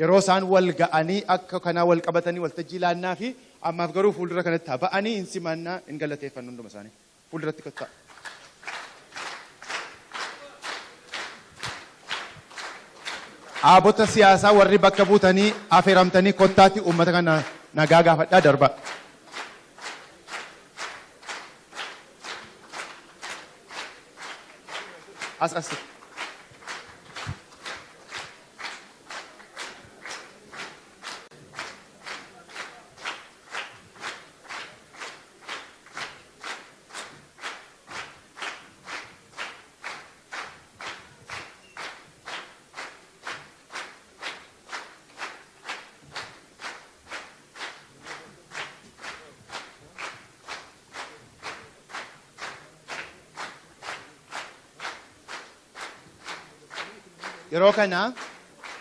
yeroo isaan wal ga'anii akka kanaa wal qabatanii waltajjii laannaa fi ammaaf garuu fuuldura kanatti haa ba'anii hin simannaa hin galateeffannu hunduma isaanii fuulduratti kottaa. Dhaabota siyaasaa warri bakka buutanii affeeramtanii kottaatti uummata kana nagaa gaafadhaa darbaa. As as. Yeroo kana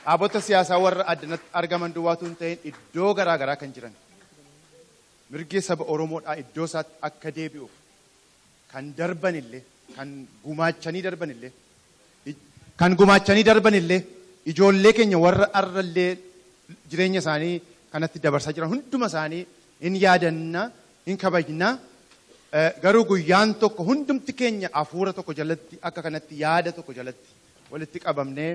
dhaabota siyaasaa warra addanatti argaman duwwaatu hin ta'in iddoo garaa garaa kan jiran mirgi saba Oromoodhaa iddoo isaatti akka deebi'uuf kan darban illee kan gumaachanii darban illee ijoollee keenya warra arrallee jireenya isaanii kanatti dabarsaa jiran hunduma isaanii hin yaadanna hin kabajna. Garuu guyyaan tokko hundumti keenya hafuura tokko jalatti akka kanatti yaada tokko jalatti walitti qabamnee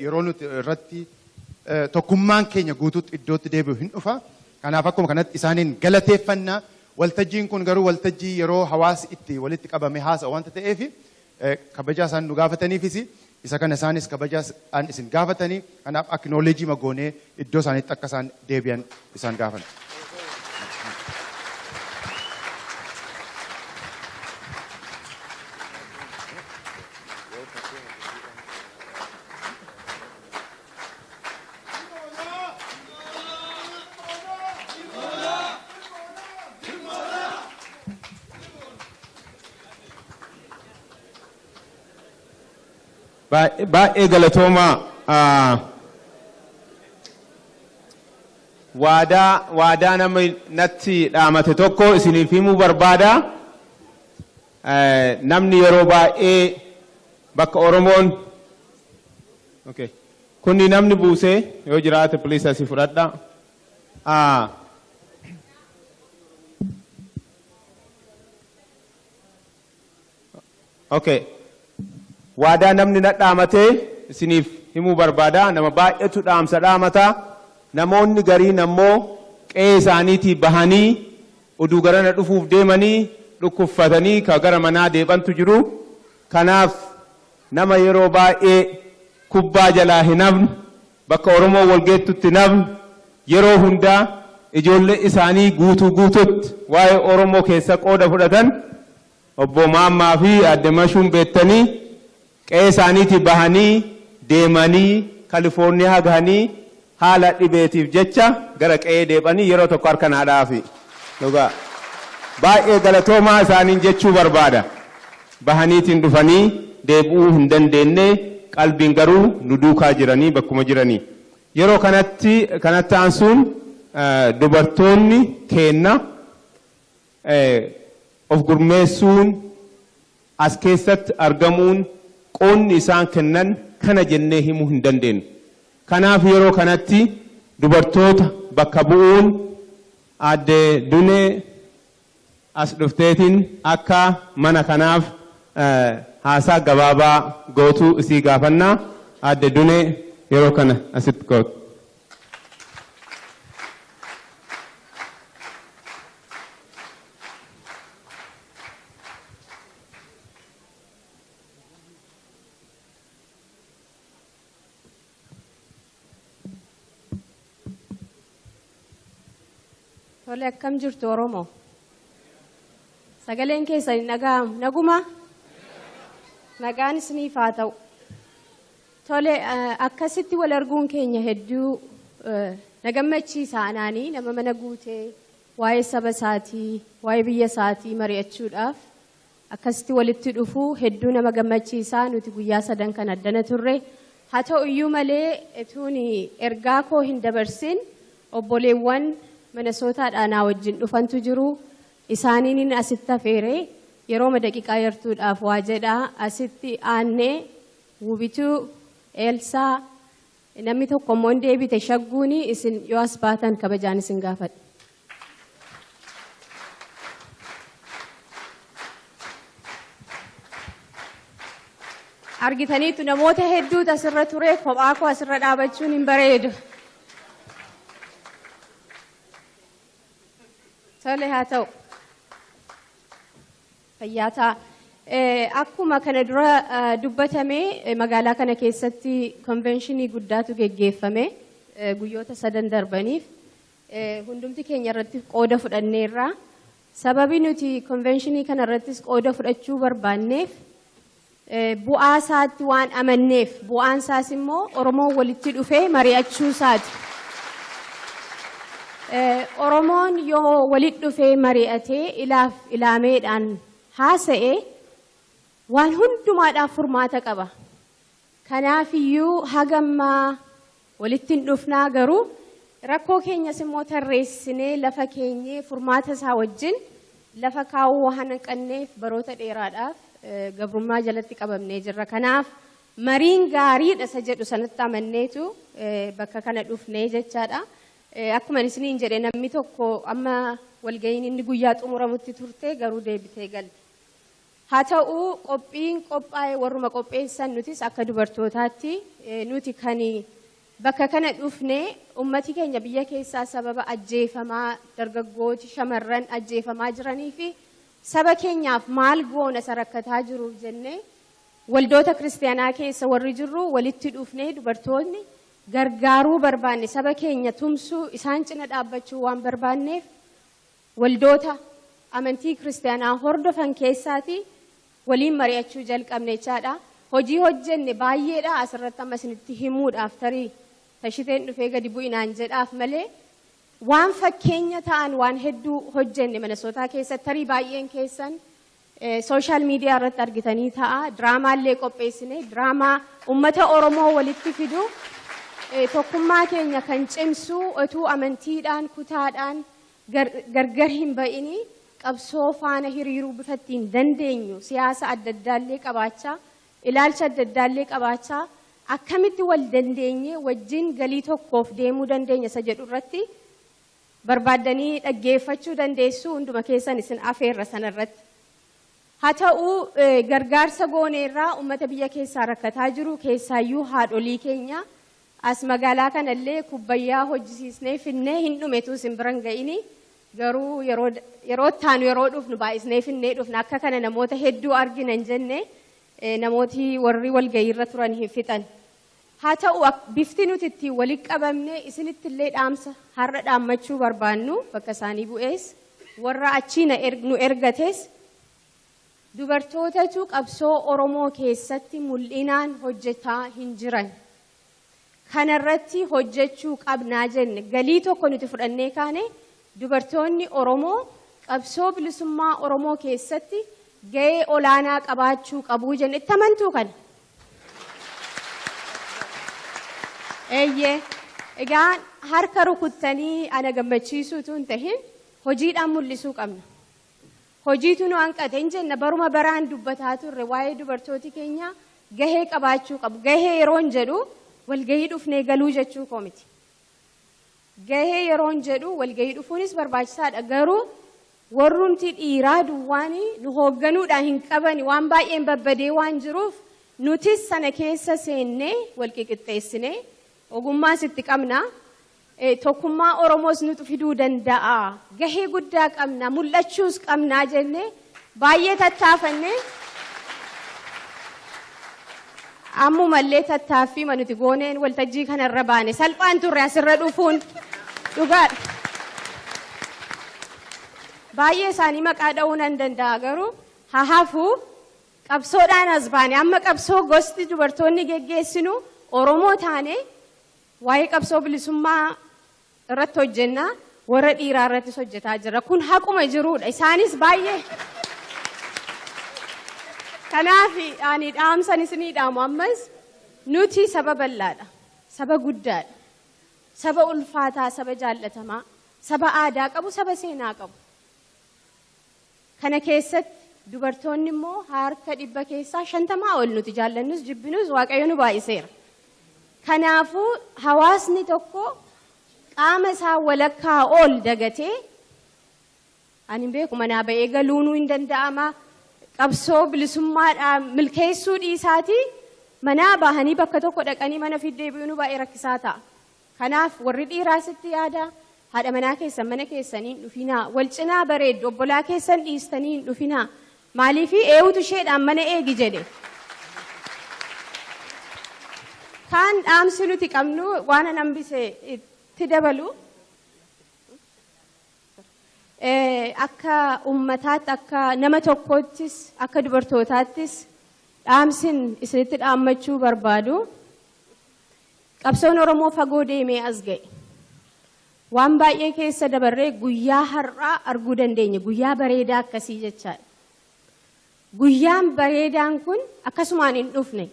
yeroo nuti irratti tokkummaan keenya guutuutti iddootti deebi'u hin dhufa. Kanaaf akkuma kanatti isaaniin galateeffannaa. Waltajjiin kun garuu waltajjii yeroo hawaasi itti walitti qabame haasa'u waanta ta'eef kabajaa isaan nu gaafataniifis isa kana isaanis kabajaa isaan isin gaafatanii kanaaf acknowledge magoonee iddoo isaaniitti akka isaan deebi'an isaan gaafan. Baay'ee galatoomaa. Waadaa nama natti dhaamate tokko isiniif himuu barbaada. Namni yeroo baay'ee bakka Oromoon kunni namni buusee yoo jiraate please asii fudhadha. Okay. Waadaa namni na dhaamatee isiniif himuu barbaada. Nama baay'eetu dhaamsa dhaamata. Namoonni gariin ammoo qe'ee isaaniitii bahanii oduu garana dhufuuf deemanii dhukkubfatanii ka gara manaa deebantu jiru. Kanaaf nama yeroo baay'ee kubbaa jalaa hin hafne, bakka Oromoo walgeettutti hin hafne, yeroo hundaa ijoollee isaanii guutuu guututti waa'ee Oromoo keessa qooda fudhatan obbo Maammaa fi Aadde Mashuun beektanii qe'ee isaaniitii bahanii deemanii Kalifoorniyaa gahanii haala dhibeetiif jecha gara qe'ee deebanii yeroo tokko harka naa dhaafi. Dhugaa baay'ee galatoomaa isaaniin jechuu barbaada. Bahaniitiin dhufanii deebi'uu hin dandeenye qalbiin garuu nu duukaa jiranii bakkuma jiranii. Yeroo kanatti aansuun dubartoonni keenna of gurmeessuun as keessatti argamuun qoonni isaan kennan kana jennee himuu hin dandeenyu. Kanaaf yeroo kanatti dubartoota bakka bu'uun Aadde Dunee as dhufteetiin akka mana kanaaf haasaa gabaabaa gootuu isii gaafannaa. Aadde Dunee yeroo kana asitti gootu. Tole, akkam jirtu Oromoo? Sagaleen keessan hin dhaga'amu. Naguma? Nagaan isiniif haa ta'u. Tole, akkasitti wal arguun keenya hedduu na gammachiisa anaanii nama mana guutee waa'ee saba isaatii, waa'ee biyya isaatii mari'achuudhaaf Akkasitti walitti dhufuu hedduu nama gammachiisaa. Nuti guyyaa sadan kan addana turre. Haa ta'u iyyuu malee etuun ergaa koo hin dabarsin obboleewwan Minnesootaadhaa naa wajjin dhufantu jiru. Isaaniin asitti afeere yeroo daqiiqaa yartuudhaaf waa jedhaa. Asitti aannee Wubituu, Eelsaa, namni tokko immoo hin deebite shagguuni isin yoo as baatan kabajaan isin gaafadha. Argitaniitu namoota hedduutu asirra ture, kophaa koo asirra dhaabachuun hin bareedu. Tole, haa ta'u. Fayyaa ta'a. Akkuma kana dura dubbatame, magaalaa kana keessatti konvenshinii guddaatu geggeeffame guyyoota sadan darbaniif. Hundumti keenya irratti qooda fudhanneerra. Sababi nuti konvenshinii kana irrattis qooda fudhachuu barbaanneef bu'aa isaatti waan amanneef, bu'aan isaas immoo Oromoon walitti dhufee mari'achuu isaati. Oromoon yoo walitti dhufee mari'atee ilaaf ilaameedhaan haasa'e waan hundumaadhaaf furmaata qaba. Kanaafiyyuu hagammaa walitti hin dhufnaa, garuu rakkoo keenyas immoo tarreessinee lafa keenyee furmaata isaa wajjin lafa kaa'uu waan hanqanneef baroota dheeraadhaaf gabrummaa jalatti qabamnee jirra. Kanaaf mariin gaariidha isa jedhu sanatti amanneetu bakka kana dhufnee jechaadha. Akkuma isiniin jedhe, namni tokko amma walga'iin inni guyyaa xumuramutti turte, garuu deebitee galte. Haa ta'u, qophiin qophaa'e warruma qopheessan nutis akka dubartootaatti nuti kan bakka kana dhufne ummati keenya biyya keessaa sababa ajjeefamaa dargaggooti shamarran ajjeefamaa jiranii fi saba keenyaaf maal goona isa rakkataa jiruuf jennee waldoota kiristaanaa keessa warri jirru walitti dhufnee dubartoonni gargaaruu barbaanne, saba keenya tumsuu, isaan cina dhaabbachuu waan barbaanneef waldoota amantii kiristaanaa hordofan keessaati waliin mari'achuu jalqabne jechaadha. Hojii hojjenne baay'eedha, asirratti amma isinitti himuudhaaf tarii tashiteen dhufee gadi bu'inaan jedhaaf malee waan fakkeenya ta'an waan hedduu hojjenne Minnesootaa keessatti. Tarii baay'een keessan social media irratti argitanii ta'a. Diraamaallee qopheessine, diraamaa uummata Oromoo walitti fidu, tokkummaa keenya kan cimsu, otuu amantiidhaan kutaadhaan gargar hin ba'ini qabsoo faana hiriiruu bifa ittiin dandeenyu, siyaasa adda addaallee qabaachaa, ilaalcha adda addaallee qabaachaa akkamitti wal dandeenye wajjin galii tokkoof deemuu dandeenya isa jedhu irratti barbaaddanii dhaggeeffachuu dandeessu. Hunduma keessan isin afeerra sanarratti. Haa ta'u, gargaarsa gooneerraa uummata biyya keessaa rakkataa jiru, keessaayyuu haadholii keenya as magaalaa kanallee kubbayyaa hojjisiisnee finnee hin dhumetu isin biran ga'ini, garuu yeroo ittaanu yeroo dhufnu baay'isnee finnee dhufna. Akka kana namoota hedduu argina hin jenne, namooti warri walga'iirra turan hin fixan. Haa ta'u, bifti nuti ittiin walitti qabamne isinitti illee dhaamsa har'a dhaammachuu barbaannu, bakka isaanii bu'ees warra achii nu ergates, dubartootatu qabsoo Oromoo keessatti mul'inaan hojjetaa hin jiran. Kanarratti hojjechuu qabnaa jenne. Galii tokko nuti fudhannee kaane, dubartoonni Oromoo qabsoo bilisummaa Oromoo keessatti ga'ee olaanaa qabaachuu qabuu jenne. Itti amantuu kana. Eeyyee, egaa harka rukuttanii ana gammachiisuutu hin tahin, hojiidhaan mul'isuu qabna. Hojiitu nu hanqate hin jenna. Baruma baraan dubbataa turre waa'ee dubartooti keenya gahee qabaachuu qabu. Gahee yeroon jedhu walgahii dhufnee galuu jechuu koo miti. Gahee yeroon jedhu walgahii dhufuunis barbaachisaadha, garuu warrumti dhiiraa duwwaanii nu hoogganuudhaan hin qabani. Waan baay'een babbadee waan jiruuf nutis sana keessa seennee wal qiqixxeessinee ogummaas itti qabna. Tokkummaa Oromoos nutu fiduu danda'a. Gahee guddaa qabna, mul'achuus qabnaa jennee baay'ee tattaafanne. Ammumallee tattaaffii nuti gooneen waltajjii kanarra baane. Salphaan turre asirra dhufuun, dhugaadha. Baay'ee isaanii maqaa dha'uu nan danda'a, garuu haa hafuu. Qabsoodhaan as baane. Amma qabsoo gosti dubartoonni geggeessinu Oromoo taane waa'ee qabsoo bilisummaa irratti hojjennaa, warra dhiiraa irrattis hojjetaa jira. Kun haquma jiruudha. Isaanis baay'ee Kanaaf ani dhaamsan isinii dhaamu ammas nuti saba bal'aadha. Saba guddaadha. Saba ulfaataa, saba jaallatamaa, saba aadaa qabu, saba seenaa qabu. Kana keessatti dubartoonni immoo harka 50% ol nuti jaallannus jibbinus Waaqayyo nu baay'iseera. Kanaafuu hawaasni tokko qaama isaa walakkaa ol dagatee ani beeku manaa ba'ee galuunuu hin danda'ama. Qabsoo bilisummaadhaan milkeessuu dhiisaatii manaa bahanii bakka tokko dhaqanii mana fiddee deebi'uun baay'ee rakkisaa ta'a. Kanaaf warri dhiiraa sitti yaada haadha manaa keessan mana keessanii hin dhufinaa, wal cinaa bareeddu obbolaa keessan dhiistanii hin dhufinaa. Maaliif eewutu isheedhaan mana eegi jedhe. Kaan dhaamsi nuti qabnu waan an hambise itti dabalu akka ummataatti, akka nama tokkoottis, akka dubartootaattis dhaamsin isinitti dhaammachuu barbaadu. Qabsoon Oromoo fagoo deemee as ga'e. Waan baay'ee keessa dabarree guyyaa har'aa arguu dandeenya. Guyyaa bareedaa akkasii jechaadha. Guyyaan bareedaan kun akkasumaan hin dhufne.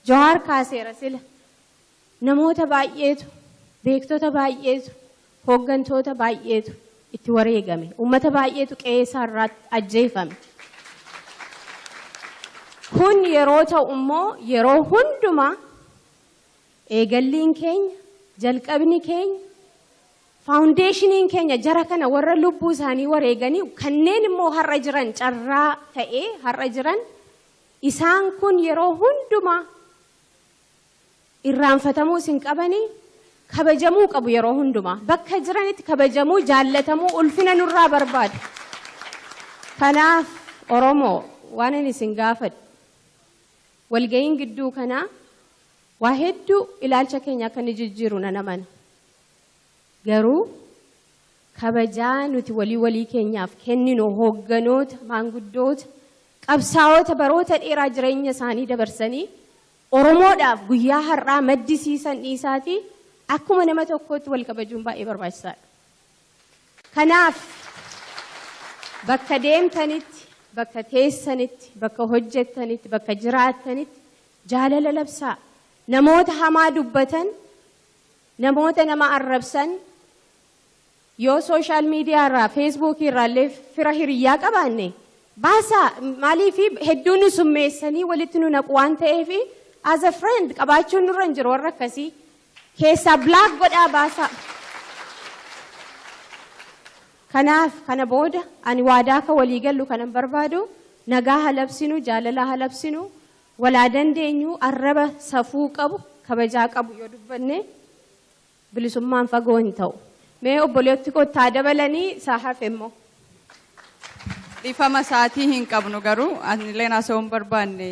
Jawaar kaaseera sila. Namoota baay'eetu, beektota baay'eetu, hooggantoota baay'eetu itti wareegame. Uummata baay'eetu qe'ee isaarraa ajjeefame. Kun yeroo ta'u immoo yeroo hundumaa eegalliin keenya, jalqabni keenya, faawundeeshiniin keenya jara kana warra lubbuu isaanii wareeganii kanneen immoo har'a jiran carraa ta'ee har'a jiran isaan kun yeroo hundumaa irraanfatamuu isin qabanii kabajamuu qabu yeroo hundumaa. Bakka jiranitti kabajamuu, jaallatamuu, ulfina nurraa barbaadu. Kanaaf Oromoo waan inni isin gaafadhu walga'iin gidduu kanaa waa hedduu ilaalcha keenya akka inni jijjiiru nan amana. Garuu kabajaa nuti walii walii keenyaaf kenninu hoogganoota, maanguddoota, qabsaa'ota baroota dheeraa jireenya isaanii dabarsanii Oromoodhaaf guyyaa har'aa maddisiisan dhiisaatii akkuma nama tokkootti wal kabajuun baay'ee barbaachisaadha. Kanaaf bakka deemtanitti, bakka teessanitti, bakka hojjettanitti, bakka jiraattanitti jaalala labsaa. Namoota hamaa dubbatan, namoota nama arrabsan, yoo sooshaal miidiyaa irraa, feesbuukii irraa illee fira hiriyyaa qabaanne baasaa. Maaliif hedduu nu summeessanii walitti nu naqu waan ta'eef as a friend qabaachuun nurra hin jiru warra akkasii. Keessaa block godhaa baasaa. Kanaaf kana booda ani waadaa akka walii gallu kanan barbaadu nagaa halabsinu, jaalala halabsinu, walaa dandeenyu arraba safuu qabu, kabajaa qabu yoo dubbanne bilisummaan fagoo hin ta'u. Mee obboleetti kottaa dabalanii isaa hafe immoo. Dhiifama sa'aatii hin qabnu garuu anillee haasa'uu hin barbaanne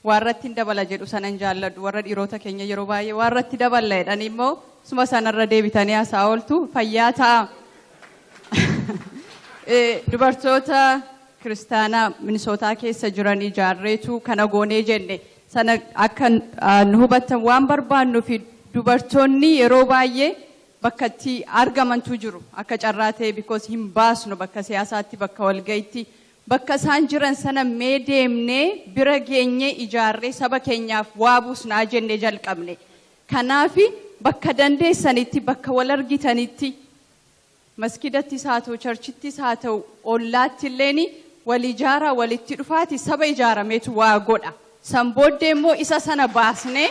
waarratti hin dabala jedhu sana hin jaalladhu. Warra dhiirota keenya yeroo baay'ee waarratti dabala jedhanii immoo suma sanarra deebitanii haasa'aa ooltu fayyaa ta'a. Dubartoota kiristaanaa Minisootaa keessa jiran ijaarreetu kana goonee jenne sana akka nu hubattan waan barbaannu fi dubartoonni yeroo baay'ee bakka itti argamantu jiru akka carraa ta'e because hin baasnu bakka siyaasaatti, bakka walga'iitti, bakka isaan jiran sana mee deemnee bira geenyee ijaarree saba keenyaaf waa buusnaa jennee jalqabne. Kanaaf bakka dandeessanitti, bakka wal argitanitti, maskiidattis haa ta'u, charchittis haa ta'u, ollaatti illeen wal ijaaraa, walitti dhufaati saba ijaarameetu waa godha. San booddee immoo isa sana baasnee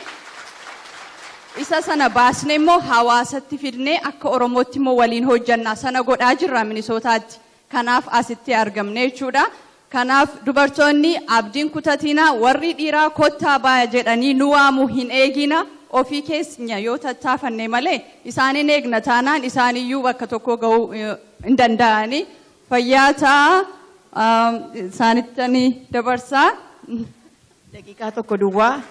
immoo hawaasatti fidnee akka Oromootti immoo waliin hojjannaa sana godhaa jirra Minisootaatti. Kanaaf asitti argamne jechuudha. Kanaaf dubartoonni abdiin kutatina, warri dhiiraa kottaa baaya jedhanii nu waamuu hin eegina. Ofii keenya yoo tattaafanne malee isaan hin eegna taanaan isaaniyyuu bakka tokko ga'uu hin danda'ani. Fayyaa ta'a isaanitti dabarsaa. Daqiiqaa tokko duwwaa.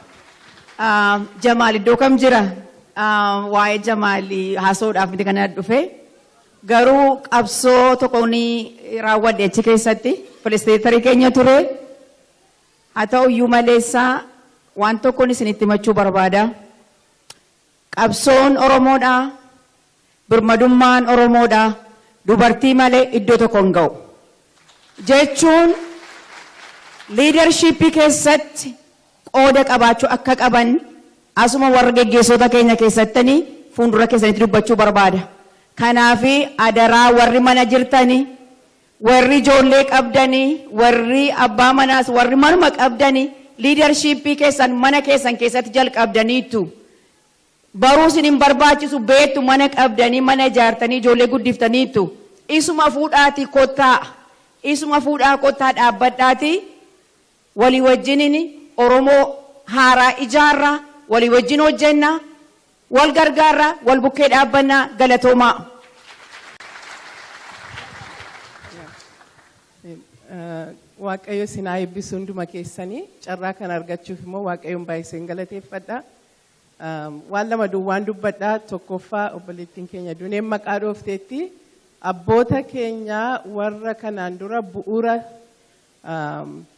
Jamaal iddoo kam jira? Waa'ee Jamaal haasa'uudhaaf miti kana dhufe. Garuu qabsoo tokko ni raawwadhe achi keessatti facilitator keenya ture. Haa ta'u iyyuu maleessaa waan tokkoon isinitti himachuu barbaada. Qabsoon Oromoodha. Birmadummaan Oromoodha. Dubartii malee iddoo tokko hin ga'u. Jechuun Leadershipii keessatti qooda qabaachuu akka qaban asuma warra geggeessota keenya keessattanii fuuldura keessanitti dubbachuu barbaada. Kanaaf adaraa warri mana jirtanii, warri ijoollee qabdanii, warri abbaa manaas, warri manuma qabdanii leadershipii keessan mana keessan keessatti jalqabdaniitu. Baruu isin hin barbaachisu beektu mana qabdanii mana ijaartanii ijoollee guddiftaniitu. Isuma fuudhaatii kottaa, isuma fuudhaa kottaa dhaabbadhaatii walii wajjiniin Oromoo haaraa ijaarra, walii wajjin hojjenna, wal gargaarra, wal bukkee dhaabbanna. Galatoomaa. Waaqayyo isin haa eebbisu hunduma keessanii. Carraa kana argachuuf immoo Waaqayyoon baay'iseen galateeffadha. Waan lama duwwaan dubbadha. Tokkoffaa obboleettiin keenya Duneen maqaa dhoofteetti abboota keenya warra kanaan dura bu'uura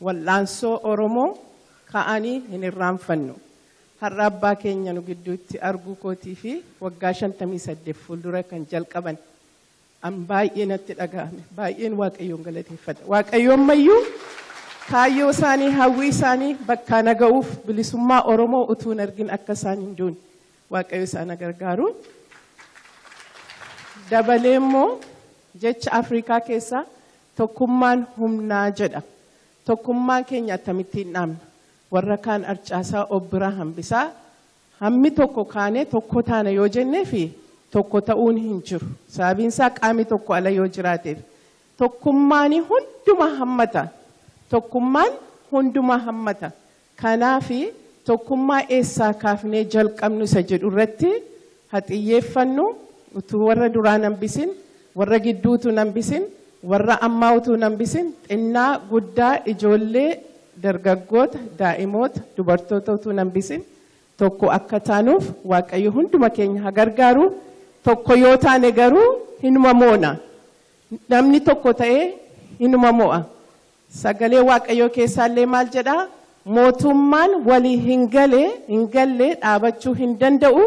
wal'aansoo Oromoo ka'anii hin irraanfannu. Har'a abbaa keenya nu gidduutti arguu kootii fi waggaa 58 fuuldura kan jalqaban an baay'ee natti dhaga'ame. Baay'een Waaqayyoon galateeffadha. Waaqayyoon mayyuu kaayyoo isaanii hawwii isaanii bakka na ga'uuf bilisummaa Oromoo utuu hin argin akka isaan hin duune Waaqayyo isaan gargaaru. Dabalee immoo jecha Afrikaa keessaa tokkummaan humnaa jedha. Tokkummaan keenya akkamittiin dhaabna? Warra kaan arcaasaa of biraa hambisaa. Hammi tokko kaanee tokko taana yoo jennee fi tokko ta'uun hin jiru. Sababiin isaa qaamni tokko ala yoo jiraateef. Tokkummaan hunduma hammata. Tokkummaan hunduma hammata. Kanaafi tokkummaa eessaa kaafnee jalqabnu isa jedhu irratti haa xiyyeeffannu. Utuu warra duraa hambisin, warra gidduutu hambisin, warra ammaa utuu hambisin, xinnaa guddaa ijoollee dargaggoota, daa'imoota, dubartoota utuu hambisin tokko akka taanuuf Waaqayyo hunduma keenya haa gargaaru. Tokko yoo taane garuu hinuma moona. Namni tokko ta'ee hinuma mo'a. Sagalee Waaqayyoo keessaallee maal jedhaa? Mootummaan walii hin galle dhaabachuu hin danda'u.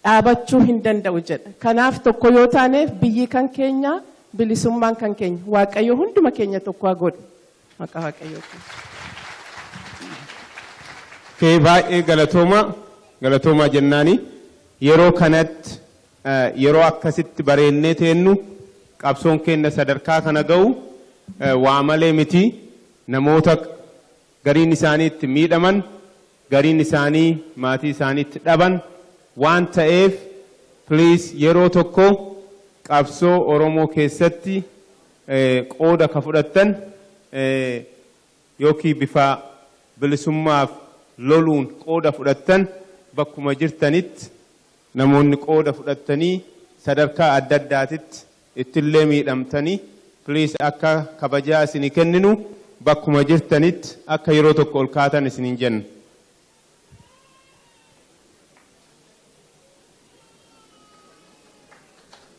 Dhaabachuu hin danda'u jedha. Kanaaf tokko yoo taaneef biyyi kan keenya, bilisummaan kan keenya. Waaqayyo hunduma keenya tokko haa godhu. Maqaa Waaqayyootiin. Kee baay'ee galatoomaa jennaani yeroo kanatti yeroo akkasitti bareennee teennu qabsoon keenya sadarkaa kana ga'u waa malee miti. Namoota gariin isaanii itti miidhaman, gariin isaanii maatii isaanii itti dhaban waan ta'eef please yeroo tokko qabsoo Oromoo keessatti qooda ka fudhattan yookiin bifa bilisummaaf loluun qooda fudhattan bakkuma jirtanitti namoonni qooda fudhattanii sadarkaa adda addaatitti ittillee miidhamtanii please akka kabajaa isinii kenninu bakkuma jirtanitti akka yeroo tokko ol kaatan isiniin jenna.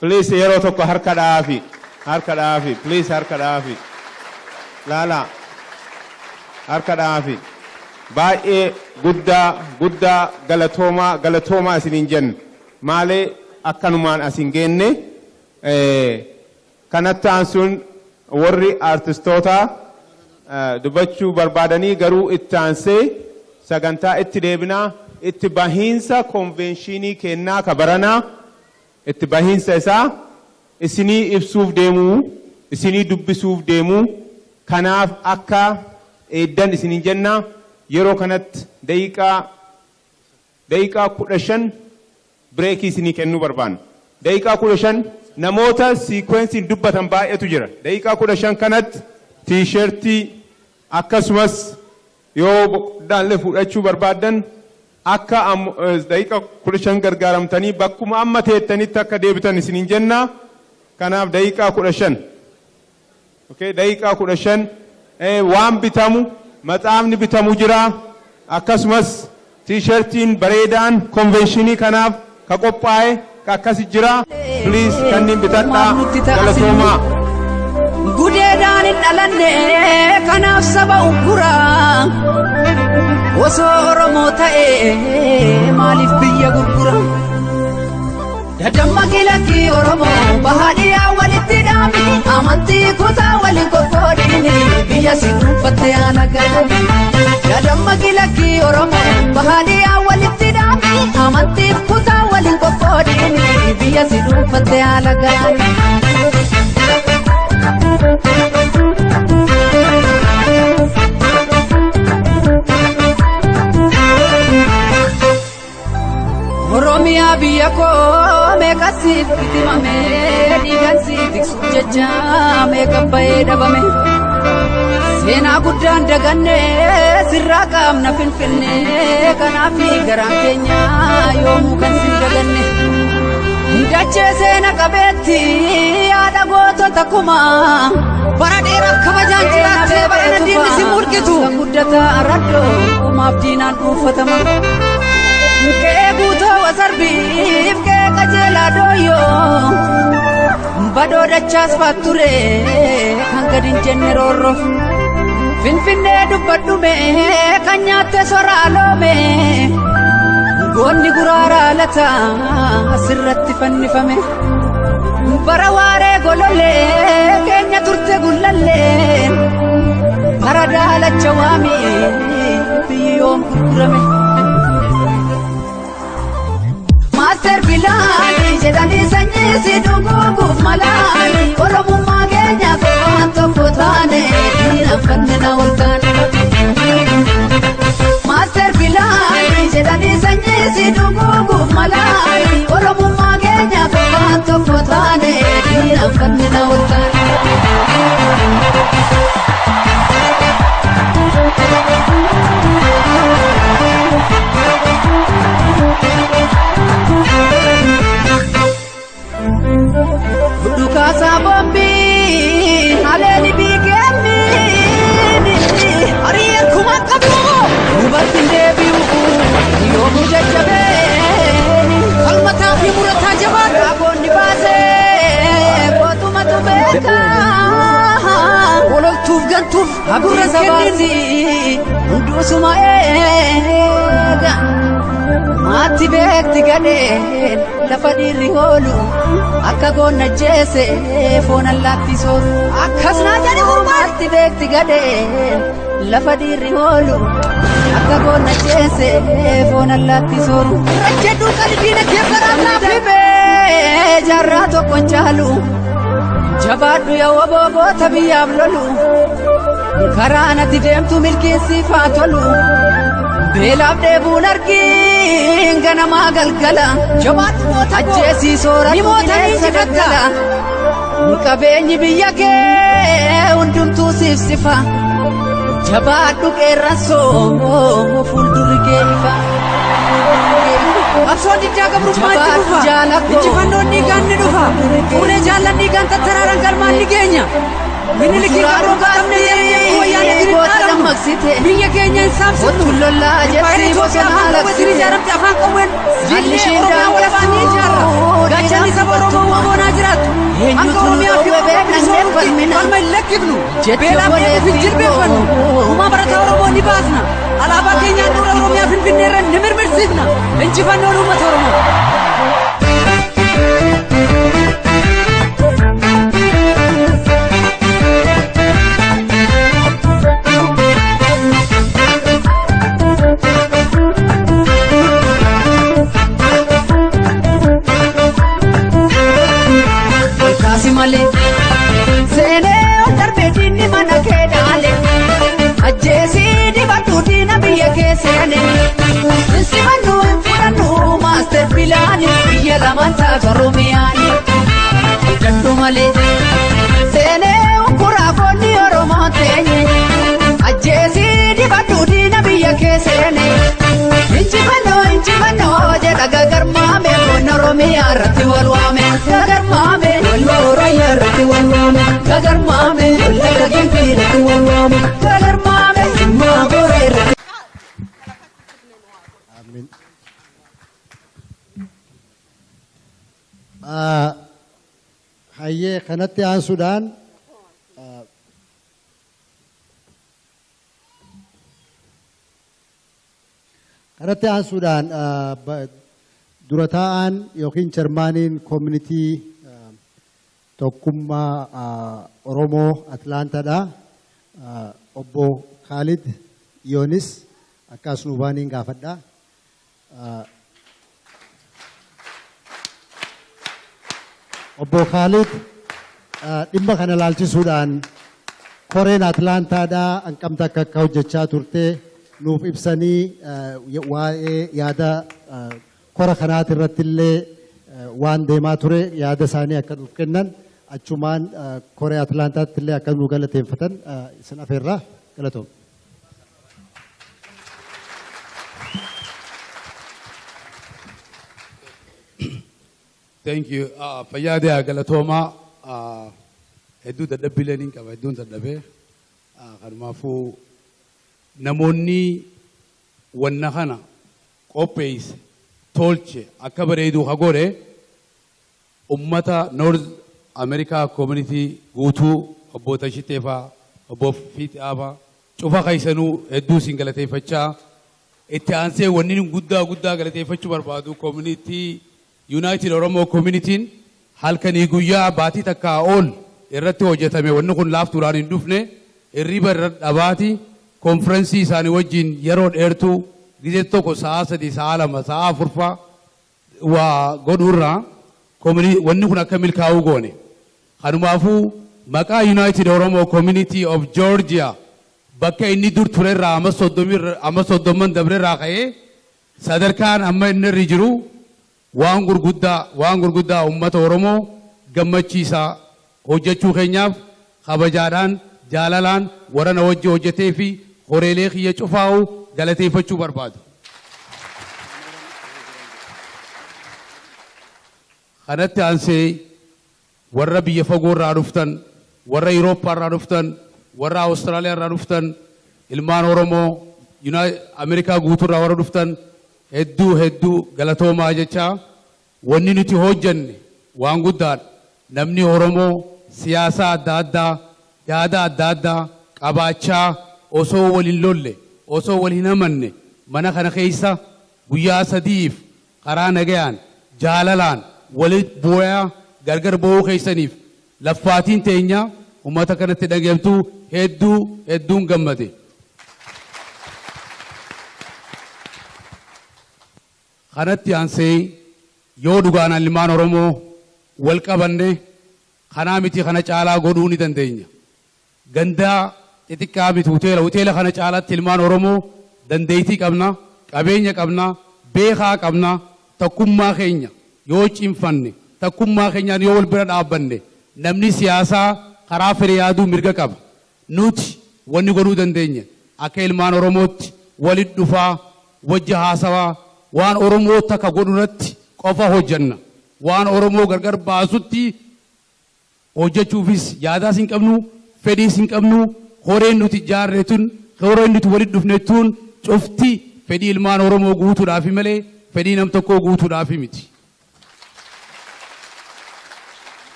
Please yeroo tokko harka dhaafi, harka dhaafi, please harka dhaafi. Laala harka dhaafi. Baay'ee guddaa guddaa galatoomaa isiniin jenna. Maalee akkanumaan asin geenne kanatti aansuun warri aartistoota dubbachuu barbaadanii garuu itti aansee sagantaa itti deebinaa itti bahiinsa konvenshinii kennaa ka baranaa itti bahiinsa isaa isinii ibsuuf deemuu isinii dubbisuuf deemuu kanaaf akka eeddan isiniin jenna. Yeroo kanatti daqiiqaa 15 bireekii isinii kennuu barbaanna. Daqiiqaa 15 namoota siikweensiin dubbatan baay'eetu jira. Daqiiqaa 15 kanatti tiishertii akkasumas yoo boqodaallee fudhachuu barbaaddan akka daqiiqaa 15 gargaaramtanii bakkuma amma teettanitti akka deebitan isiniin jenna. Kanaaf daqiiqaa 15. Okay, daqiiqaa 15 waan bitamu maxaafni bitamu jira. Akkasumas tiishertiin bareedaan konvenshinii kanaaf ka qophaa'e ka akkasi jira. Please kanneen bitadhaa. Galatoomaa. Gudeedaan hin dhalanne kanaaf saba ugguraa. Osoo Oromoo ta'ee maaliif biyya gurgura? Dadamma kilakii Oromoo bahaa dhiyaa walitti dhaa. dhaami amantii kutaa waliin qoqqoodini biyya si dhuunfatte alagaan. Yaadamma gilakii Oromoo bahaadhiyaa walitti dhaami amantiif kutaa waliin qoqqoodini biyya si dhuunfatte alagaan. Oromiyaa biyya koo meeqa siif bitimame dhiigaan si tiksuuf jecha meeqa bahee dhabame seenaa guddaan daganne sirraa qaamna finfinne kanaaf garaan keenya yoomuu kan sin daganne dachee seena qabeetti yaada gootota kumaa bara dheeraaf kabajaan jiraattee bara diinni si mulqitu kan guddataa raddoo kumaaf diinaan dhuunfatama. Kee guutoo wasarbiif kee qajeelaa dooyyoo badoo dachaas faatture kan gadi hin jenne roorroof finfinnee dubbadhume kan nyaatte soraa loome goonni guraaraa lataa asirratti fannifame bara waaree golollee keenya turte gullallee bara daalacha waamii biyyi yoom gurgurame. Master Bilaani jedhanii sanyii si dhuguuguuf malaani Oromummaa keenya waan tokko taane diinaffanne na ol kaane. Master Bilaani jedhanii sanyii si dhuguuguuf malaani Oromummaa keenya waan tokko taane diinaffanne na ol kaane. Dhukaasa bombii haleeli biikeemni ari'ee kuma qabu dubartiin deebi'u yoomuu jajjabeen falmataa fi murataa jabaadha raabonni baasee gootumatu beeka ololtuuf gantuuf gurra sabaasi hunduusuma eega. Maatti beekti gadheen lafa dhiirri hoolu akka goonna jeese foon allaatti sooru. Akkas naa jedhi gurbaan. Maatti beekti gadheen lafa dhiirri hoolu akka goonna jeese foon allaatti sooru. Rajjedhuu qalbii diina kee karaa laafi. Dhibee jaarraa tokko hin caalu jabaadhu yaa woboota biyyaaf lolu karaa natti deemtu milkeessiif haa tolu. Beelaaf dheebuun argiin ganamaa galgala. Jabaatu moota koo. Ajjeesii sooratu Ni moota ni bineensa injifatta. daggala. Qabeenyi biyya kee hundumtuu siif sifa. Jabaadhu qeerransoo fuuldurri kee ifa. Qabsoon diddaa gabrummaa itti Jabaadhu dhufa. jaalakoo. Injifannoon dhiigaan ni dhufa. Fuulee jaallan dhiigaan tattaraaran galmaan ni geenya. Minilikii gabroonfatamne jedhanii wayyaanee Goota jirin dammaqsite. Biyya keenya hin saamsifnu. Ottu lollaa Impaayera jettii Itoophiyaa bosonaa afaan qawwee laksite. ijaaramte afaan qawween jillee Ishiin Oromiyaa walabaan ni ijaarra. Gaachanni saba Oromoo waboonaa jiraattu. Hanga Eenyutu nu Oromiyaa fi dhowwe Oromoo beeknannee bilisoomutti falmina. falma hin lakkifnu. Jechi Beelaaf obboleettii dheebuuf hin jilbeeffannu. koo. Gumaa barataa Oromoo ni baasna. Alaabaa keenyaan dura Oromiyaa Finfinnee irra ni mirmirsiifna. Injifannoon uummata Oromoo. Olkaasi malee seenee ol darbee diinni mana kee dhaale ajjeesii dibadhu diina biyya kee seene insimannu hin fudhannu maaster pilaani biyya lamaan taatu Oromiyaani hidhadhu malee seenee ukkuraa foonni Oromoo teenye ajjeesii dibadhu diina biyya kee seene injifannoo injifannoo jedha gagarmaame foon Oromiyaa irratti wal waame gagarmaame wal Oromiyaa irratti wal waame gagarmaame wallagga gimbii irratti wal waame gagarmaame jimmaa booree irratti. Amiin. Hayyee kanatti aansuudhaan kanatti aansuudhaan dura taa'aan yookiin chairmaaniin community tokkummaa Oromoo Atlaantaadha. Obbo Khalid Yoonis akkas nu baaniin gaafadha. Obbo Khalid dhimma kana laalchisuudhaan koreen Atlaantaadhaa hanqamta akka akka hojjechaa turte nuuf ibsanii waa'ee yaada kora kanaati irratti illee waan deemaa ture yaada isaanii akka nuuf kennan achumaan koree Atlaantaatti illee akka nu galateeffatan isin afeerraa galatoom. Thank you. Fayyaa galatoomaa hedduu dadhabbiilee niin qaba hedduun dadhabee kanumaafuu namoonni wanna kana qopheesse tolche akka bareedu ha godhe ummata North America Community guutuu obbo Tashitee faa obbo Fiixaa faa cufa keessanuu hedduu isin galateeffachaa itti aansee wanni guddaa guddaa galateeffachuu barbaadu community United Oromo Community halkanii guyyaa baatii takkaa ol irratti hojjetame wanni kun laaftuudhaan hin dhufne hirriba irra dhabaati konferensii isaanii wajjin yeroo dheertuu gizee tokko sa'a 3 sa'a 2 sa'a 4 faa waa godhuurraa wanni kun akka milkaa'uu goone. Kanumaafuu maqaa United Oromo Community of Georgia bakka inni dur turerraa amma 30 dabrerraa ka'ee sadarkaan amma inni irra jiru waan gurguddaa uummata Oromoo gammachiisaa hojjechuu keenyaaf kabajaadhaan jaalalaan warra na wajji hojjetee fi horeelee kiyya cufaa'u galateeffachuu barbaadu. Kanatti aansee warra biyya fagoo irraa dhuftan, warra Yurooppaa irraa dhuftan, warra Awustiraaliyaa irraa dhuftan, ilmaan Oromoo Ameerikaa guutuu irraa warra dhuftan hedduu hedduu galatoomaa jechaa wanni nuti hojjenne waan guddaadha. Namni Oromoo siyaasa adda addaa yaada adda addaa qabaachaa osoo wal hin lolle osoo wal hin amanne mana kana keessa guyyaa 3f karaa nagayaan jaalalaan walitti bu'aa gargar ba'uu keessaniif laffaatiin teenya uummata kanatti dhageemtu hedduu hedduun gammade. Kanatti aansee yoo dhugaan ilmaan Oromoo wal qabanne kanaa miti kana caalaa godhuu ni dandeenya. Gandaa xixiqqaa miti hoteela kana caalaatti ilmaan Oromoo dandeettii qabna, qabeenya qabna, beekaa qabna, tokkummaa keenya yoo cimfanne, tokkummaa keenyaan yoo wal bira dhaabbanne namni siyaasaa karaa fedhe yaaduu mirga qaba. Nuti wanni godhuu dandeenya akka ilmaan Oromootti walitti dhufaa, wajji haasawaa waan Oromoo takka godhu irratti qofa hojjenna. Waan Oromoo gargar baasutti hojjechuufis yaadaas hin qabnu, fedhiis hin qabnu, horeen nuti ijaarre tun, horeen nuti walitti dhufne tun cufti fedhii ilmaan Oromoo guutuudhaafi malee fedhii nam tokkoo guutuudhaafi miti.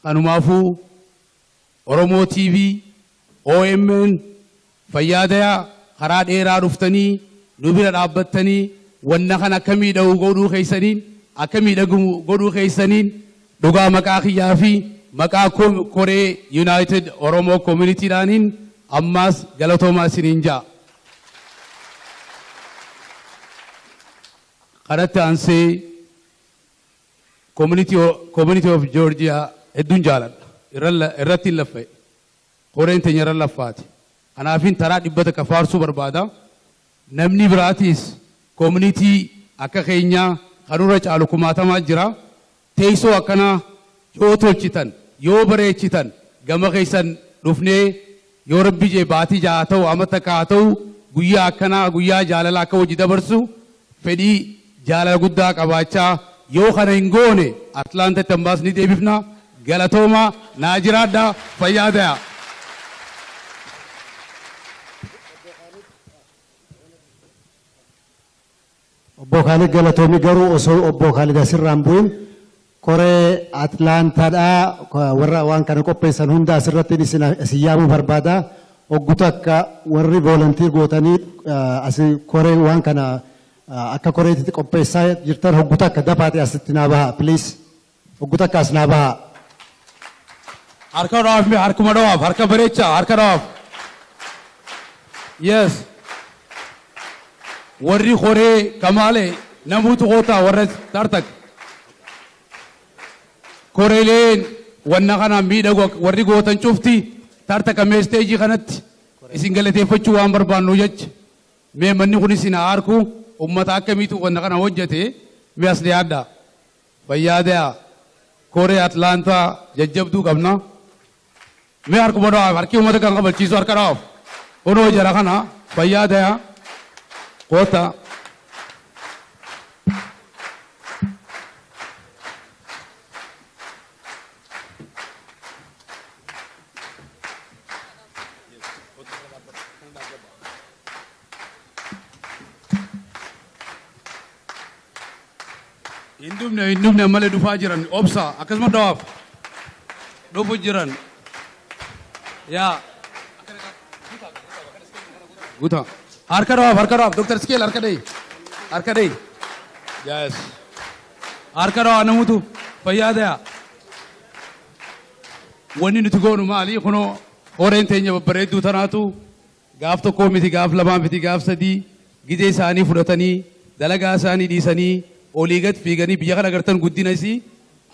Kanumaafuu Oromoo TV, OMN, fayyaadayaa karaa dheeraa dhuftanii nu bira dhaabbattanii wanna kana akka miidhagu godhuu keessaniin akka miidhagu godhuu keessaniin dhugaa maqaa kiyyaa fi maqaa koree United Oromo Community'dhaaniin ammaas galatoomaa isiniin ja'a. Kanatti aansee Community of Georgia hedduun jaaladha. Irratti hin laffa'e. Koreen teenya irra laffaati. Kanaafin taraa 100 faarsuu barbaada. Namni biraatiis community akka keenyaa kanurra caalu kumaatamaa jira. Teessoo akkanaa yoo tolchitan, yoo bareechitan gama keessan dhufnee yoo rabbi jee baatii 6 ta'u amma 1 ta'u guyyaa akkanaa guyyaa jaalala akka hojii dabarsu fedhii jaalala guddaa qabaachaa yoo kana hin goone Atlaantaatti ambaas ni deebifna. Galatoomaa naa jiraadhaa fayyaa ta'aa. Obbo Khalid galatoomii garuu osoo obbo Khalid asirraan bu'in koree Atlaantaadhaa warra waan kana qopheessan hunda asirratti isin yaamuu barbaada. Hoggutu akka warri volunteer gootanii asii koree waan kana akka koreetti qopheessaa jirtan hoggutu akka dafaate asitti naa baha please. Oggu takkaas naa bahaa. Harka dhawaaf mee harkuma dhawaaf harka bareechaa harka dhawaaf. Yes. Warri horee kamaale namuutu kootaa warra tartak. Koreeleen wanna kana miidhagu warri gootan cufti tartaka mee isteejii kanatti isin galateeffachuu waan barbaannu jecha mee manni kun isin haa harku ummata akkamiitu wanna kana hojjete mee as dhiyaadha. Fayyaa koree Atlaantaa jajjabduu qabna. Mee harkuma dhawaaf harki uummata kan kabachiisu harka dhawaaf. Onoo jara kana fayyaa ta'aa koota. Hin dhumne malee dhufaa jiran obsa akkasuma dhawaaf dhufu jiran yaa guutaa harka dhawaaf Dr. Skeel harka dhahi yes harka dhawaa namutu fayyaa ta'aa wanni nuti goonu maali kunoo horeen teenya babbareedduu tanaatu gaaf tokkoo miti gaaf lamaa miti gaaf sadii gizee isaanii fudhatanii dalagaa isaanii dhiisanii olii gad fiiganii biyya kana agartan guddina isii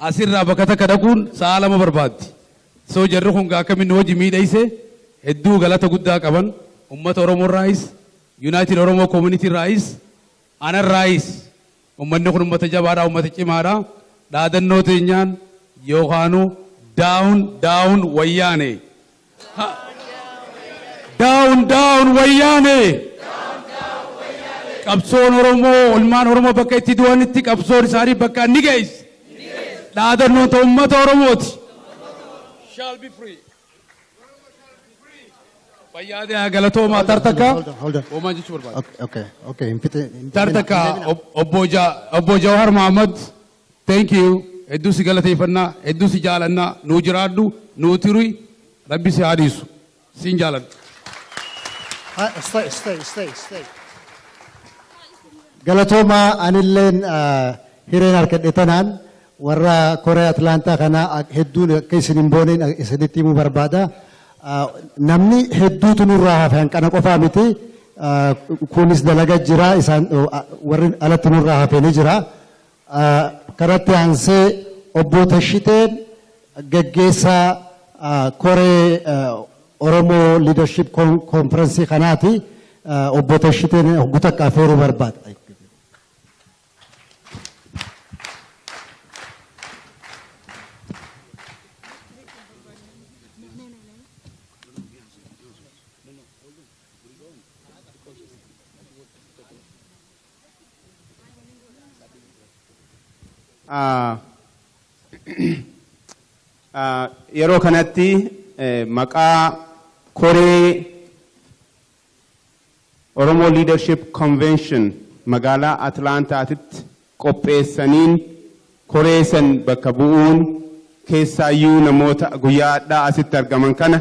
asirraa bakka takka dhaquun sa'a lama barbaaddi. Soo jarri kun akkamiin hojii miidhayse hedduu galata guddaa qaban uummata Oromoo irraayis United Oromoo Community irraayis anarraayis uummanni kun uummata jabaadha uummata cimaadha dhaadannoo teenyaan yookaanu down down wayyaane. Down down wayyaane. Qabsoon Oromoo olmaan Oromoo bakka itti du'anitti qabsoon isaanii bakka ni geessi. Dhaadannoon ta'u uummata Oromooti. Shall be free. Fayyaa ta'aa galatoomaa tartakka. Oomaan jechuu barbaada. Okay. Tartakka obbo Jawahar Mohammad thank you. Hedduu si galateeffannaa hedduu si jaalannaa nuu jiraadhu nuu turi rabbi si haa dhiisu siin jaaladhu. Stay, stay, stay, stay. Galatoomaa anilleen hireen harkadhe tanaan warra koree Atlaantaa kana hedduun akka isin hin booneen isinitti himuu barbaada. Namni hedduutu nurraa hafe hanqana qofaa miti. Kunis dalagaa jira isaan warri alatti nurraa hafe ni jira. Kanatti aansee obbo Tashiteen geggeessaa koree Oromoo Leadership Conference kanaati. Obbo Tashiteen guutakka afeeruu barbaada. Yeroo kanatti maqaa koree Oromoo Leadership Convention magaalaa Atlaantaatitti qopheessaniin koree san bakka bu'uun keessaayyuu namoota guyyaa addaa asitti argaman kana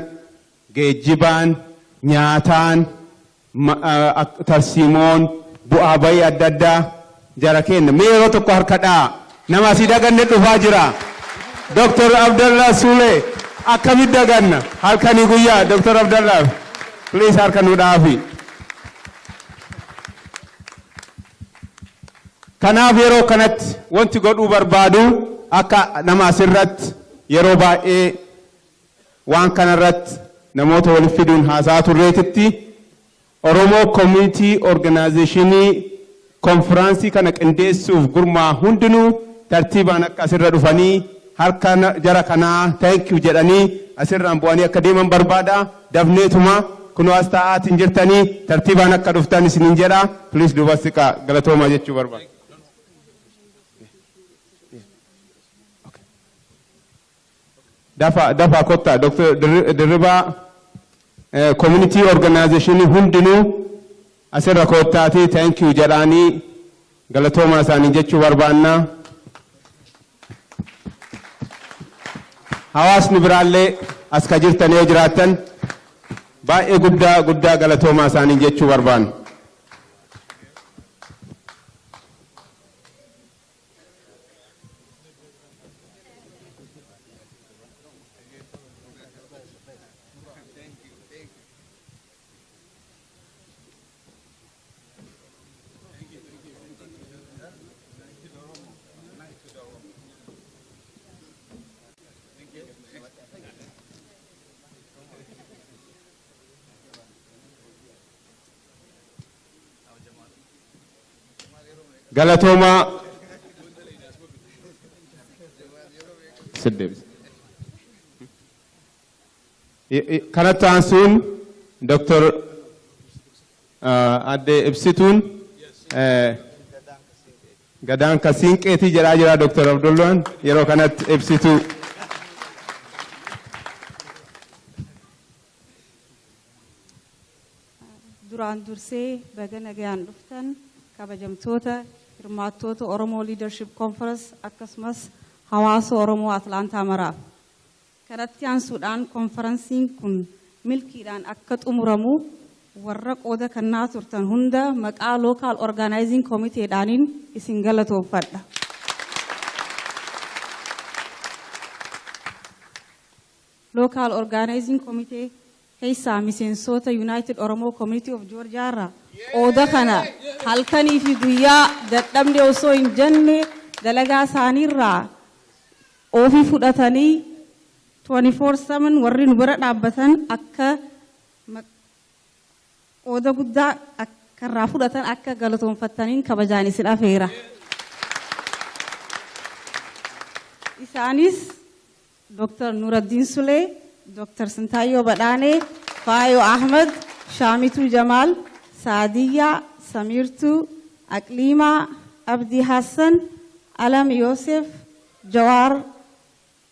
geejjibaan, nyaataan, tarsiimoon, bu'aa bayii adda addaa jara kenna. Mee yeroo tokko harka dha'a. Nama asii daganne dhufaa jira. Dr. Abdallah Sule akkamitti daganna halkanii guyyaa Dr. Abdallah please harka nu dhaafi. Kanaaf yeroo kanatti wanti godhuu barbaadu akka nama asirratti yeroo baay'ee waan kanarratti namoota walitti fiduun haasaa turreetitti Oromoo Community Organizationii konfiraansii kana qindeessuuf gurmaa hundinuu tartiibaan akka asirra dhufanii harka jara kanaa thank you jedhanii asirraan bu'anii akka deeman barbaada. Dafneetuma kunoo as taa'aatiin jirtanii tartiibaan akka dhuftan isiniin jedha. Please duuba siqaa galatoomaa jechuu barbaada. Dafa kottaa Dr. Dirribaa Community Organization hundinuu asirra kottaatii thank you jedhanii galatoomaa isaanii jechuu barbaanna. Hawaasni biraallee as ka jirtan yoo jiraattan baay'ee guddaa guddaa galatoomaa isaanii jechuu barbaanna. Galatoomaa. Siddeebisa. Kanatti aansuun Dr. Aadde Ibsituun Gadaan ka siinqeetii jedhaa jira Dr. Abdullaan yeroo kanatti ibsituu. Duraan dursee baga nagayaan dhuftan kabajamtoota hirmaattoota Oromoo Leadership Conference akkasumas hawaasa Oromoo Atlaantaa maraaf. Kanatti aansuudhaan konferansiin kun milkiidhaan akka xumuramu warra qooda kannaa turtan hunda maqaa Local Organizing Committeedhaaniin isin galatoomfadha. Local Organizing Committee keessaa miseensota United Oromo Community of Georgia irraa qooda kana halkanii fi guyyaa dadhabne osoo hin jenne dalagaa isaaniirraa ofii fudhatanii 24/7 warri nu bira dhaabbatan akka qooda guddaa akka irraa fudhatan akka galatoonfattaniin kabajaan isin afeera. Isaanis Dr. Nuruddin Sule, Dr. Sintayo Badane, Fayo Ahmed, Shamitu Jamal, Saadiya, Samirtu, Aklima, Abdi Hassan, Alam Yosef, Jawar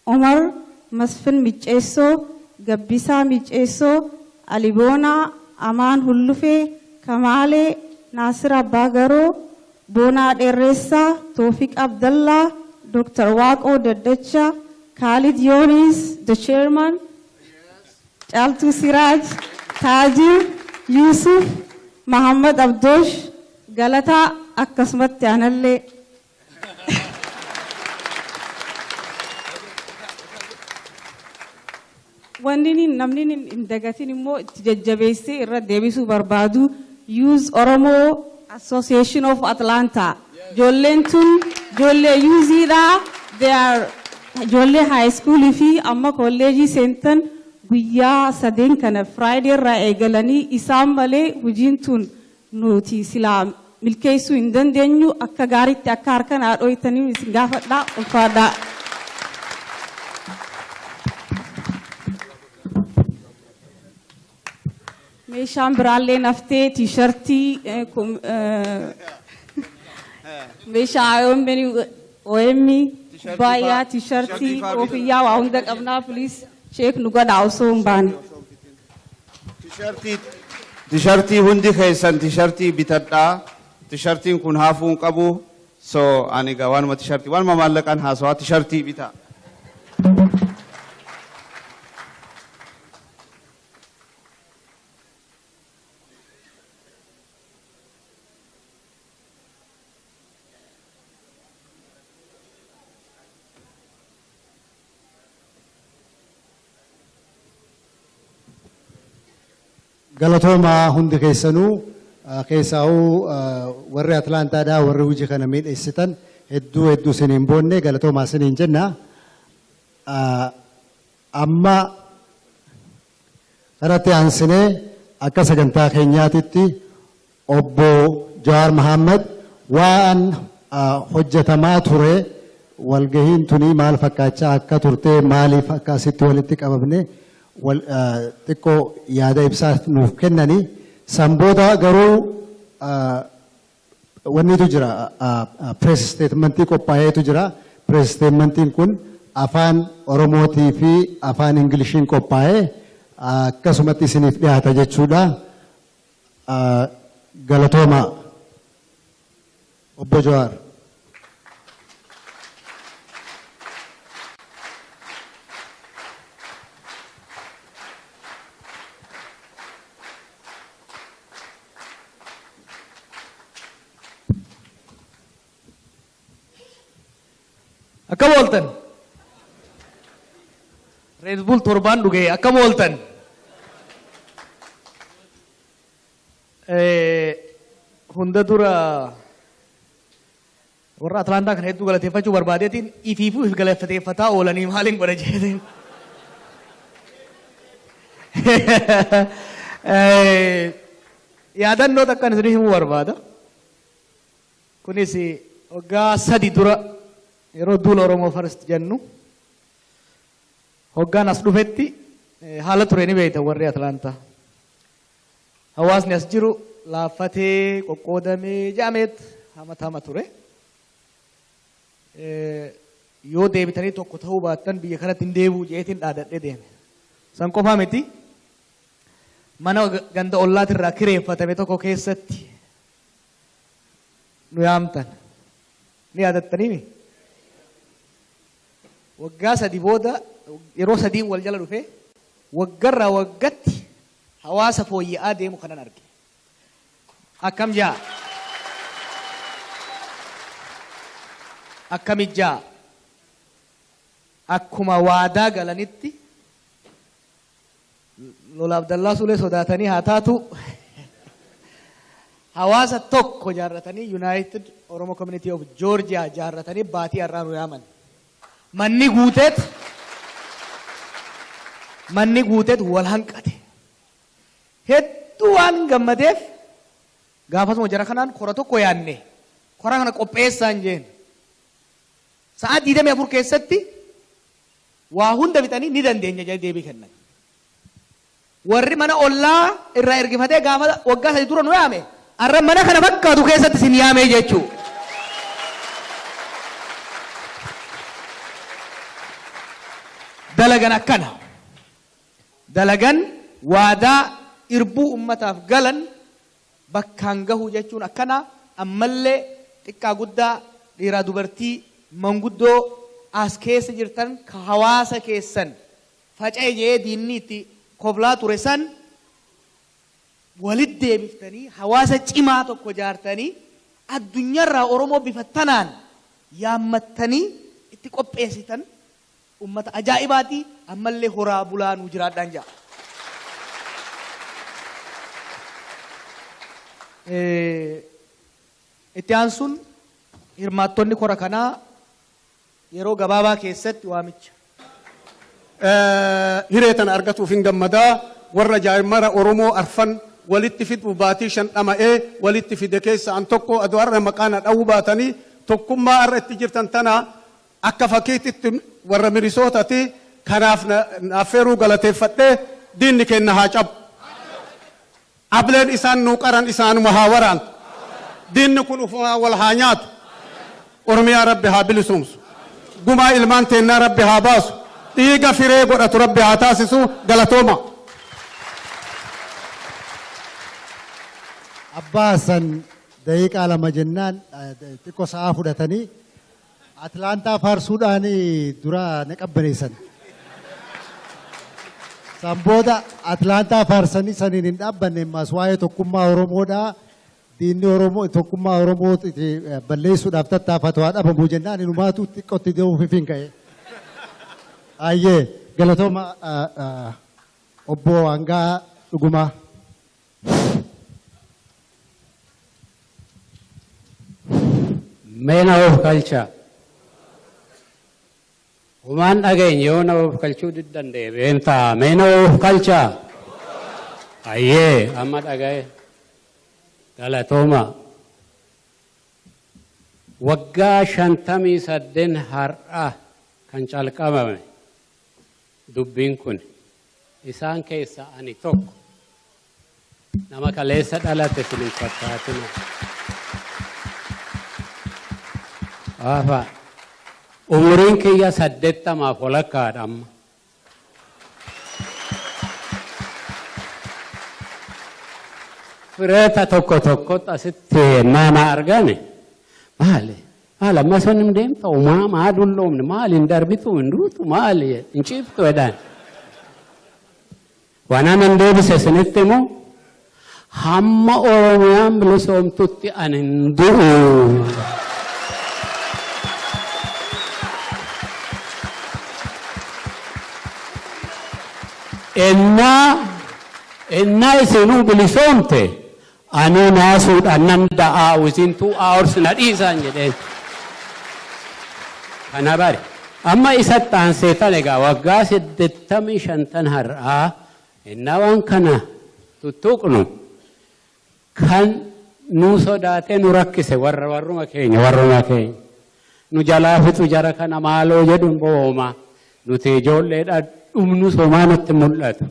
Omar, Masfin Micheso, Gabbisa Micheso, Alibona, Aman Hullufe, Kamale, Nasir Abbagaro, Bona Deressa, Tofik Abdullah, Dr. Wako Dedecha, Khalid Yonis, the chairman, Chaltu Siraj, Tajir, Yusuf, Muhammad Abdosh, Galata, akkasumatti anallee. Wanni namni hin dagatin immoo itti jajjabeessee irra deebisuu barbaadu Youth Oromo Association of Atlanta. Ijoolleen tun ijoollee yuuziidha. They are ijoollee high school fi amma kolleejii seentan guyyaa sadeen kana Friday irraa eegalanii isaan malee hojiin tun nuti silaa milkeessuu hin dandeenyu akka gaariitti akka harkaan haadhoytanii isin gaafadhaa ulfaadhaa. Meeshaan biraallee naftee tiishartii meeshaa OMN baay'aa tiishartii koofiyyaa waa hunda qabnaa please sheek nu godhaa osoo hin baane. Tishartii hundi keessan tishartii bitadhaa. Tishartiin kun hafuu hin qabu. So ani egaa waanuma tishartii waanuma maallaqaan haasawaa tishartii bitaa. Galatooma hundi keessanuu keessaa'uu warri Atlaantaadhaa warri hojii kana miidheessitan hedduu hedduu isiniin boonne galatoomaa isiniin jenna. Amma kanatti aansinee akka sagantaa keenyaatitti obbo Jawaar Mohaammed waan hojjetamaa ture walgahiin tunii maal fakkaachaa akka turte maaliif akka asitti walitti qabamne xiqqoo yaada ibsaa nuuf kennanii sanboota garuu wannitu jira press statementii qophaa'eetu jira. Press statementiin kun afaan Oromootii fi afaan Ingiliishiin qophaa'ee akkasumatti isiniif dhiyaata jechuudha. Galatooma obbo Jawaar. Akkam ooltan? Red Bull torbaan dhugee akkam ooltan? Hunda dura warra Atlaantaa kana hedduu galateeffachuu barbaadeetiin ifiifuu if galateeffataa oolanii maaliin godha jeetiin. Yaadannoo takkaan isinii himuu barbaada. Kunis waggaa 3 dura yeroo duula Oromoo First jennu hoggaan as dhufetti haala ture ni beektan warri Atlaantaa. Hawaasni as jiru laaffatee qoqqoodamee jaameet hamatama ture. Yoo deebitanii tokko ta'uu baattan biyya kanatti hin deebi'u jeetiin dhaadadhee deeme. San qofaa miti mana ganda ollaatirraa kireeffatame tokko keessatti nu yaamtan. Ni yaadattaniimi? Waggaa 3 booda yeroo 3 wal jala dhufee waggarraa waggatti hawaasa fooyya'aa deemu kanan arge. Akkam jaa? Akkam ijjaa? Akkuma waadaa galanitti Lola Abdallaa Sulee sodaatanii haa taatu hawaasa tokko jaarratanii United Oromo Community of Georgia jaarratanii baatii har'aa nu yaaman. Manni guuteet wal hanqate. Hedduu waan gammadeef gaafasuma jara kanaan kora tokko yaanne kora kana qopheessaan jeen. Sa'aa 24 keessatti waa hunda fixanii ni dandeenya jedhee deebii kennan. Warri mana ollaa irraa ergifatee gaafa waggaa 3 dura nu yaame har'a mana kana fakkaatu keessatti isin yaame jechuu. Dalagan akkana. Dalagan waadaa irbuu ummataaf galan bakkaan gahu jechuun akkana. Ammallee xiqqaa guddaa dhiiraa dubartii manguddoo as keessa jirtan ka hawaasa keessan faca'e jee diinni itti koblaa ture san walit deebiftanii hawaasa cimaa tokko jaartanii addunyaarraa Oromoo bifa tanaan yaammattanii itti qopheessitan ummata ajaa'ibaatii ammallee horaa bulaa nuu jiraadhaan ja'a. Itti aansuun hirmaattonni kora kanaa yeroo gabaabaa keessatti waamicha. Hiree tana argatuuf hin gammadaa warra jaarmara Oromoo arfan walitti fidu baatii 5 dhama'ee walitti fide keessa an tokko aduu har'a maqaa na dha'uu baatanii tokkummaa har'a itti jirtan tana akka fakkiitti warra Minisootaati kanaaf naaf feeruu galateeffadhee diinni kenna haa cabu. Ableen isaan nuu qaran isaanuma haa waraantu. Diinni kun ufumaa wal haa nyaatu. Oromiyaa Rabbi haa bilisumsu. Gumaa ilmaan teennaa Rabbi haa baasu. Dhiiga firee godhatu Rabbi haa taasisu. Galatooma. Abbaa Hassan daqiiqaa 2 jennaan xiqqoo sa'aa fudhatanii Atlaantaa faarsuudhaan dura na qabbaneessan. San booda Atlaantaa faarsanii saniin hin dhaabbanne ammas waa'ee tokkummaa Oromoodhaa diinni Oromoo tokkummaa Oromoo balleessuudhaaf tattaafatu haa dhabamu jennaan inumaatu xiqqootti deemuuf hin ka'e. Ayyee galatooma obbo Hangaa Dhugumaa. Mee na of galchaa. Humaan dhageenye yoo na of galchuu diddan deebi'een ta'a. Mee na of galchaa. Ayyee amma dhaga'e. Galatooma. Waggaa 58 har'a kan calqabame dubbiin kun isaan keessa ani tokko nama kaleessa dhalate isin hin fakkaatina. Afa umuriin kiyya 80 walakkaadha amma. Fireeta tokko tokkotti asitti nama argane maali maali amma sun hin deemta umaa maa dulloomne maali hin darbitu hin duutu maali hin ciiftu jedhan. Waan anan deebise isinitti himu hamma Oromiyaan bilisoomtutti ani hin du'u. Ennaa isinuu bilisoomte anuu naasuudhaan nan da'aa within 2 hours na dhiisaan jedheen. Kana bari. Amma isatti aansee tan egaa waggaa 85 har'aa ennaa waan kana tuttuqnu kan nu sodaatee nu rakkise warruma keenya warruma keenya. Nu jalaa fixu jara kana maaloo jedhuun bo'ooma. Nuti ijoolleedha dhumnu somaa nutti mul'atu.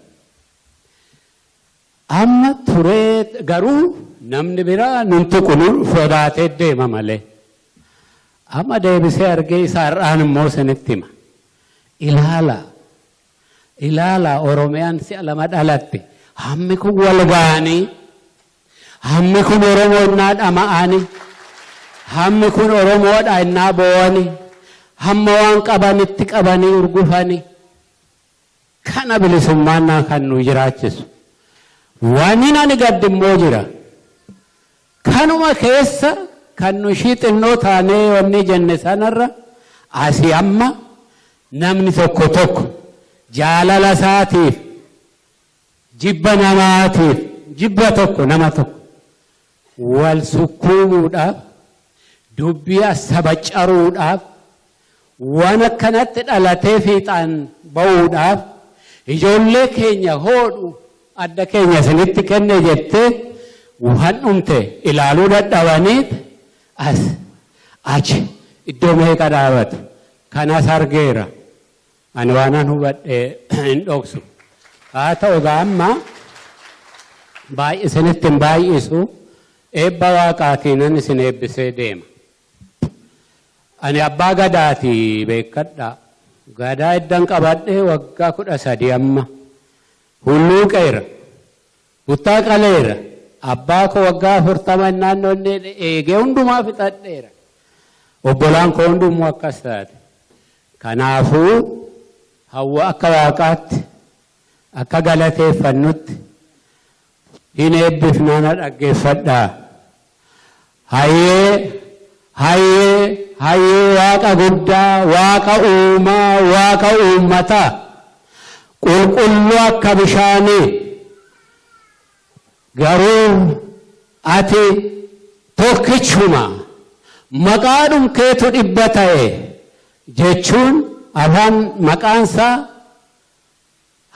Amma turee garuu namni biraa nun tuqu nu sodaatee deema malee. Amma deebisee argee isa har'aan immoo isinitti hima. Ilaala. Ilaala Oromiyaan si'a lama dhalatte. Hammi kun wal ga'anii. Hammi kun Oromoo innaa dhama'anii. Hammi kun Oromoodha innaa boo'anii. Hamma waan qabanitti qabanii urgufanii. Kana bilisummaan kan nu jiraachisu. Waan ani gaddi immoo jira. Kanuma keessa kan nu ishii xinnoo taanee wanni jenne sanarra asii amma namni tokko tokko jaalala isaatiif jibba namaatiif jibba tokko nama tokko wal sukkuumuudhaaf dubbii saba caruudhaaf waan akkanatti dhalatee fiixaan ba'uudhaaf ijoollee keenya hoodhu adda keenya isinitti kenne jettee waan dhumte ilaaluu dadhabaniit as achi iddoo meeqa dhaabatu kanas argeera. Ani waanan hubadhe hin dhoksu. Haa ta'u egaa amma isinitti hin baay'isu eebba waaqaatiinan isin eebbisee deema. Ani abbaa gadaati beekadha. Gadaa iddan qabadhee waggaa 13 amma. Hulluuqeera. Buttaa qaleera. Abbaa koo waggaa 40 naannoo inni eegee hundumaa fixadheera. Obbolaan koo hundumuu akkas taate. Kanaafuu hawwa akka waaqaatti akka galateeffannutti hin eebbifnaa dhaggeeffadhaa. Hayyee hayyee hayyee waaqa guddaa waaqa uumaa waaqa uummataa qulqulluu akka bishaanii garuu ati tokkichuma maqaadhum keetu 100 ta'e jechuun afaan maqaansaa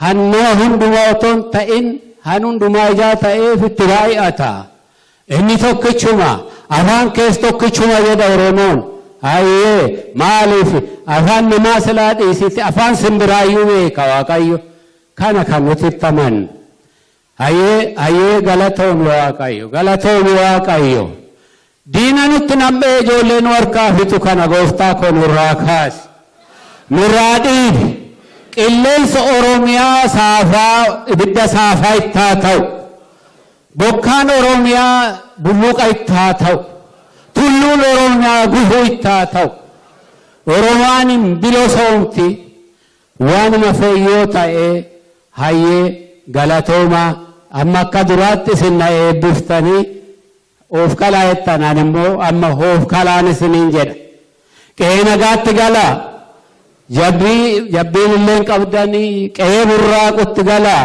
hannaa hundumaa otoo hin ta'in han hundumaa ijaa ta'eef itti baay'ata. Inni tokkichuma afaan kees tokkichuma jedha Oromoon. Hayyee maaliif afaan namaa silaa dhiisite afaan simbiraayyuu beeka Waaqayyo. Kana kan nuti itti amannu. Hayyee hayyee galatoomi Waaqayyo galatoomi Waaqayyo. Diina nutti nam'ee ijoollee nu harkaa fixu kana gooftaa koo nurraa kaasi. Nurraa dhiibi. Qilleensa Oromiyaa saafaa ibidda saafaa itti haa ta'u. Bokkaan Oromiyaa bulluqa itti haa ta'u. Tulluun Oromiyaa gufuu itti haa ta'u. Oromaan hin bilosoomti. Waanuma feeyyoo ta'ee hayyee galatoomaa amma akka duraatti isin na eebbiftanii oof kalaa jettan ani immoo amma hoof kalaan isiniin jedha. Qe'ee nagaatti galaa. Jabbiin illee hin qabdanii qe'ee burraaqutti galaa.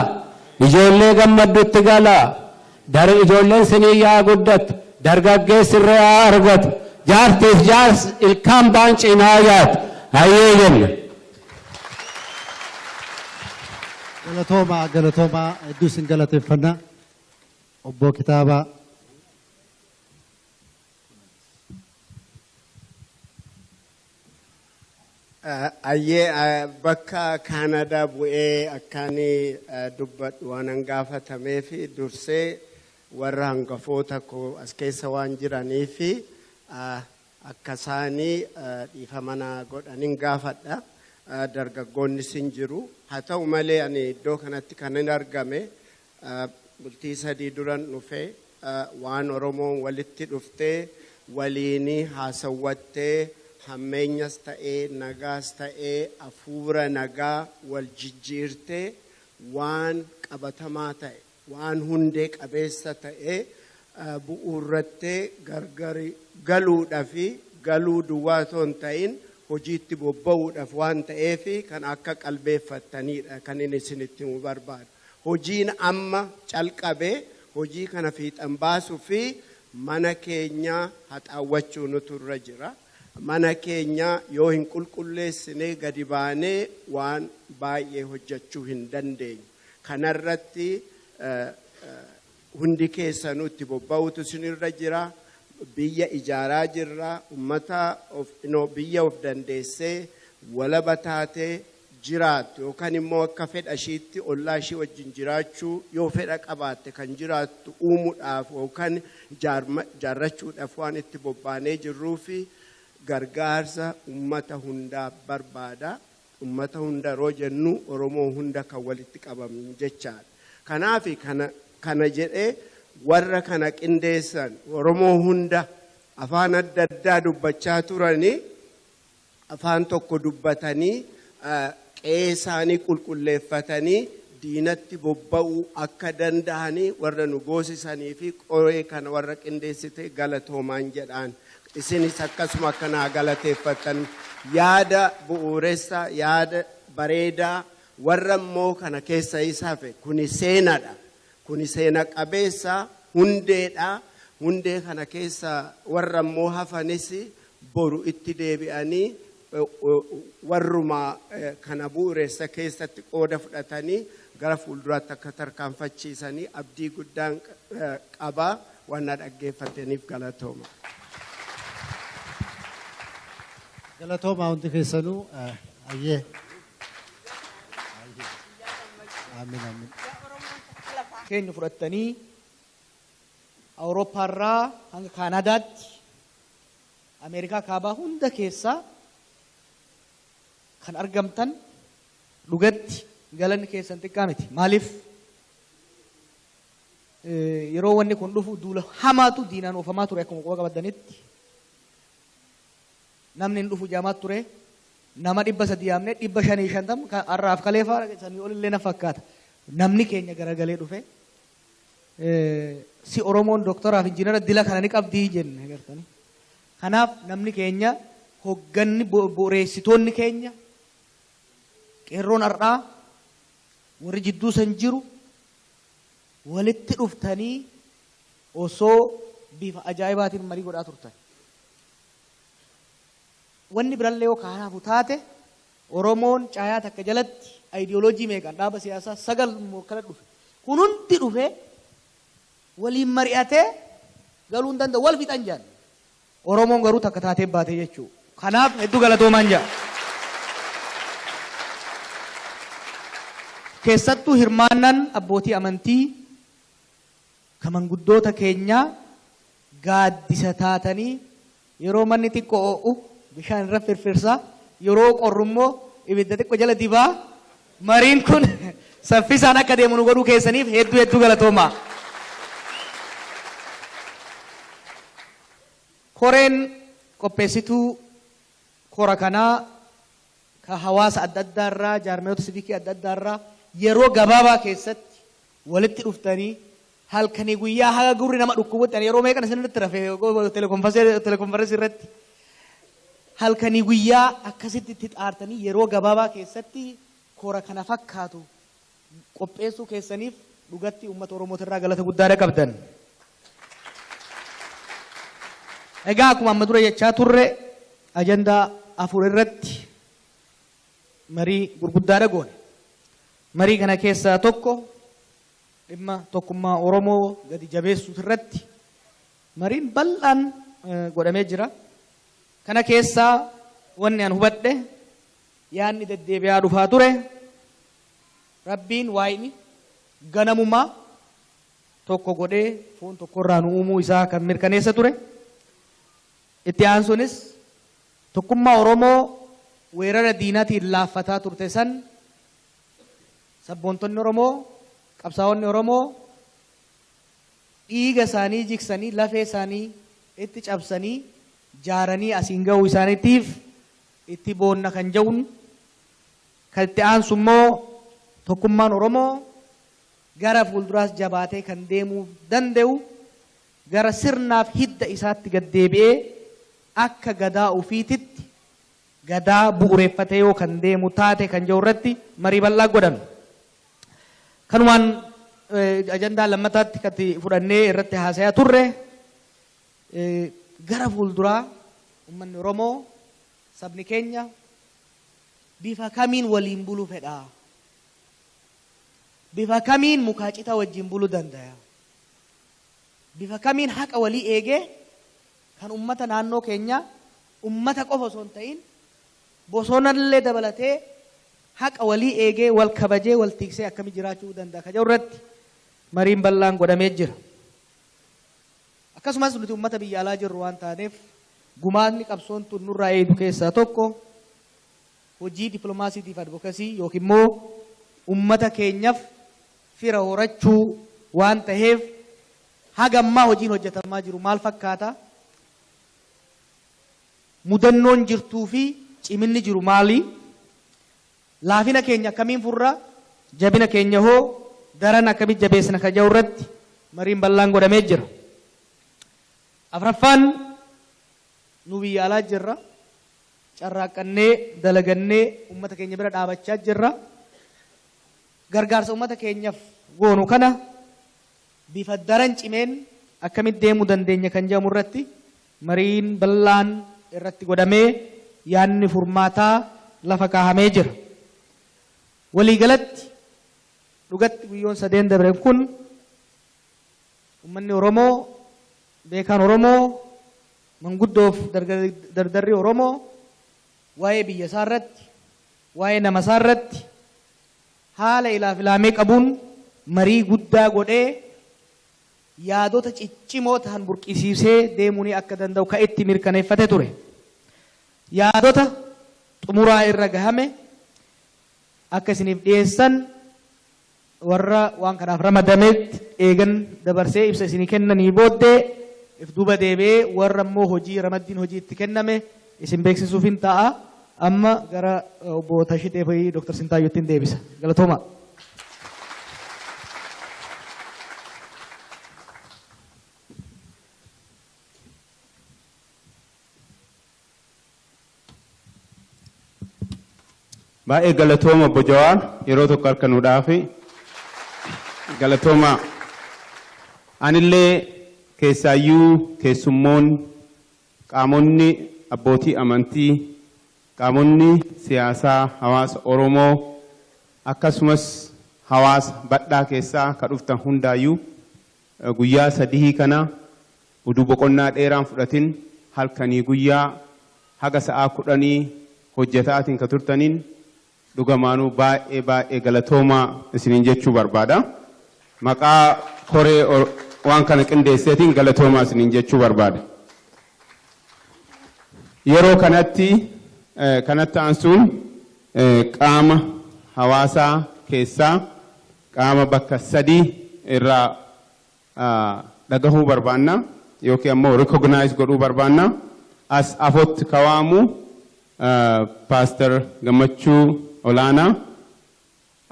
Ijoollee gammaddutti galaa. Ijoolleen sinii yaa guddattu. Dargaggeessi irra yaa argatu. Jaartiif jaars ilkaan baan cinaa yaatu. Hayyee jenna. Galatoomaa galatoomaa hedduu isin galateeffanna. Obbo Kitaabaa. Ayyee bakka Kaanadaa bu'ee akkaan dubbadhu waan gaafatamee fi dursee warra hangafoota koo as keessa waan jiranii fi akka isaanii dhiifama naa godhanin gaafadha. Dargaggoonnis hin jiru. Haa ta'u malee ani iddoo kanatti kan hin argame bultii 3 duran dhufee waan Oromoon walitti dhuftee waliin haasawwattee hammeenyas ta'ee nagaas ta'ee hafuura nagaa wal jijjiirtee waan qabatamaa ta'e waan hundee qabeessa ta'e bu'uurrattee gargar galuudhaa fi galuu duwwaa otoo hin ta'in hojiitti bobba'uudhaaf waan ta'eef kan akka qalbeeffattanidha kan inni isinitti himuu barbaadu. Hojiin amma calqabee hojii kana fiixan baasuu fi mana keenya haxaawwachuu nutu irra jira. Mana keenya yoo hin qulqulleessine gadi baanee waan baay'ee hojjechuu hin dandeenyu. Kanarratti Hundi keessanuu itti bobba'uutu isinirra jira. Biyya ijaaraa jirra. Ummata of biyya of dandeessee walaba taatee jiraattu yookaan immoo akka fedha ishiitti ollaa ishii wajjin jiraachuu yoo fedha qabaatte kan jiraattu uumuudhaaf yookaan ijaarrachuudhaaf waan itti bobbaanee jirruu fi gargaarsa ummata hundaa barbaada. Ummata hunda yeroo jennu Oromoo hunda kan walitti qabamnu jechaadha. Kanaaf kana jedhee warra kana qindeessan Oromoo hunda afaan adda addaa dubbachaa turanii afaan tokko dubbatanii qe'ee isaanii qulqulleeffatanii diinatti bobba'uu akka danda'anii warra nu goosisanii fi qoree kana warra qindeessite galatoomaan jedhaan. Isinis akkasuma akkanaa galateeffattan yaada bu'uuressa yaada bareedaa warra immoo kana keessa isa hafe kuni seenaadha. Kuni seena qabeessa hundeedha. Hundee kana keessa warra immoo hafanis boru itti deebi'anii warruma kana bu'uuressa keessatti qooda fudhatanii gara fuulduraatti akka tarkaanfachiisanii abdii guddaan qaba waan na dhaggeeffataniif galatooma. Galatooma hundi keessanuu ayyee. Amiin amiin. Keenya fudhattanii Awurooppaarraa hanga Kaanaadaatti Ameerikaa kaabaa hunda keessaa kan argamtan dhugatti galanni keessan xiqqaa miti. Maaliif yeroo wanni kun dhufu duula hamaatu diinaan oofamaa ture akkuma quba qabatanitti. Namni hin dhufu jaamaat ture nama 300 yaamne 550 kan har'aaf kaleefaa sanii olillee na fakkaata. Namni keenya garagalee dhufe si Oromoon doktoraaf injiinara dila kana ni qabdii jenne agartanii. Kanaaf namni keenya hogganni bu'uureessitoonni keenya qeerroon har'aa warri jidduu san jiru walitti dhuftanii osoo bifa ajaa'ibaatiin marii godhaa turtan. Wanni birallee yoo kanaafu taate Oromoon caayaa takka jalatti ayidiyooloojii meeqaan dhaaba siyaasaa 9 mokkala dhufe. Kun hundi dhufe waliin mari'atee galuu hin danda'u wal fixan jaan. Oromoon garuu takka taatee baate jechuudha. Kanaaf hedduu galatoomaan jaa. Keessattuu hirmaannaan abbootii amantii kan manguddoota keenyaa gaaddisa taatanii yeroo manni xiqqoo oo'u bishaan irra firfirsaa yeroo qorru immoo ibidda xiqqoo jala dibaa mariin kun saffisaan akka deemu nu godhuu keessaniif hedduu hedduu galatoomaa. Koreen qopheessituu kora kanaa ka hawaasa adda addaarraa jaarmiyoota siviikii adda addaarraa yeroo gabaabaa keessatti walitti dhuftanii halkanii guyyaa haga gurri nama dhukkubutti ani yeroo meeqan isinirratti rafee telekonferensii irratti halkanii guyyaa akkasitti itti xaartanii yeroo gabaabaa keessatti kora kana fakkaatu qopheessuu keessaniif dhugatti uummata Oromootirraa galata guddaa qabdan. Egaa akkuma amma dura jechaa turre ajandaa 4 irratti marii gurguddaadha goone. Marii kana keessaa tokko dhimma tokkummaa Oromoo gadi jabeessuu irratti mariin bal'aan godhamee jira. Kana keessaa wanni an hubadhe yaadni deddeebi'aa dhufaa ture Rabbiin waayini ganamumaa tokko godhee foon tokkorraa nu uumuu isaa kan mirkaneessa ture. Itti aansuunis tokkummaa Oromoo weerara diinaatiin laaffataa turte san sabboontonni Oromoo qabsaa'onni Oromoo dhiiga isaanii jigsanii lafee isaanii itti cabsanii jaaranii asiin ga'uu isaaniitiif itti boonna kan jedhuun kan itti aansu immoo tokkummaan Oromoo gara fuulduraas jabaatee kan deemuu danda'u gara sirnaaf hidda isaatti gad deebi'ee akka gadaa ofiititti gadaa bu'uureffatee yoo kan deemu taate kan jiru irratti marii bal'aa godhame. Kanumaan ajandaa lammataatti kan fudhannee irratti haasayaa turre gara fuulduraa uummanni Oromoo sabni keenya bifa kamiin waliin buluu fedha? Bifa kamiin mukaa citaa wajjin buluu danda'a? Bifa kamiin haqa walii eegee kan ummata naannoo keenyaa ummata qofa osoo hin ta'in bosonallee dabalatee haqa walii eegee wal kabajee wal tiksee akkami jiraachuu danda'a ka jedhu irratti mariin bal'aan godhamee jira. Akkasumas nuti ummata biyya alaa jirru waan taaneef gumaatni qabsoon tun nurraa eegu keessaa tokko hojii dippiloomaasiitiif advokasii yookiin immoo ummata keenyaaf fira horachuu waan ta'eef haga ammaa hojiin hojjetamaa jiru maal fakkaata? Mudannoon jirtuu fi ciminni jiru maali? Laafina keenya akkamiin furra? Jabina keenya hoo daran akkamitti jabeessina ka jedhu irratti mariin bal'aan godhamee jira. Afraffaan nu biyya alaa jirra. Carraaqqannee dalagannee uummata keenya bira dhaabachaa jirra. Gargaarsa uummata keenyaaf goonu kana bifa daran cimeen akkamitti deemuu dandeenya kan jedhamu irratti mariin bal'aan irratti godhamee yaadni furmaataa lafa kaahamee jira. Waliigalatti dhugatti guyyoon sadeen dabre kun uummanni Oromoo, beekaan Oromoo, manguddoof dardarri Oromoo waa'ee biyya isaa irratti, waa'ee nama isaa irratti haala ilaaf ilaamee qabuun marii guddaa godhee yaadota ciccimoo ta'an burqisiisee deemuun akka danda'u ka itti mirkaneeffate ture. Yaadota xumuraa irra gahame akka isiniif dhiyeessan warra waan kanaaf ramadametti eegan dabarsee ibsa isinii kennanii booddee if duuba deebi'ee warra immoo hojii ramaddiin hojii itti kenname isin beeksisuuf hin ta'a. Amma gara obbo Tashitee fi Dr. Sintaayyootti hin deebisa. Galatooma. Baay'ee galatooma obbo Jawaar yeroo tokko harka nu dhaafi. Galatooma. Anillee keessaayyuu keessummoon qaamonni abbootii amantii, qaamonni siyaasaa hawaasa Oromoo akkasumas hawaasa badhaa keessaa ka dhuftan hundaayyuu guyyaa sadii kana uduu boqonnaa dheeraan fudhatin halkanii guyyaa haga sa'aa 10 hojjetaatiin ka turtaniin dhugamaanuu baay'ee baay'ee galatoomaa isiniin jechuu barbaada. Maqaa koree waan kana qindeesseetiin galatoomaa isiniin jechuu barbaada. Yeroo kanatti kanatti aansuun qaama hawaasaa keessaa qaama bakka sadii irraa dhagahuu barbaanna yookiin ammoo recognize godhuu barbaanna. As afotti kawaamu Pastor Gammachuu Olaanaa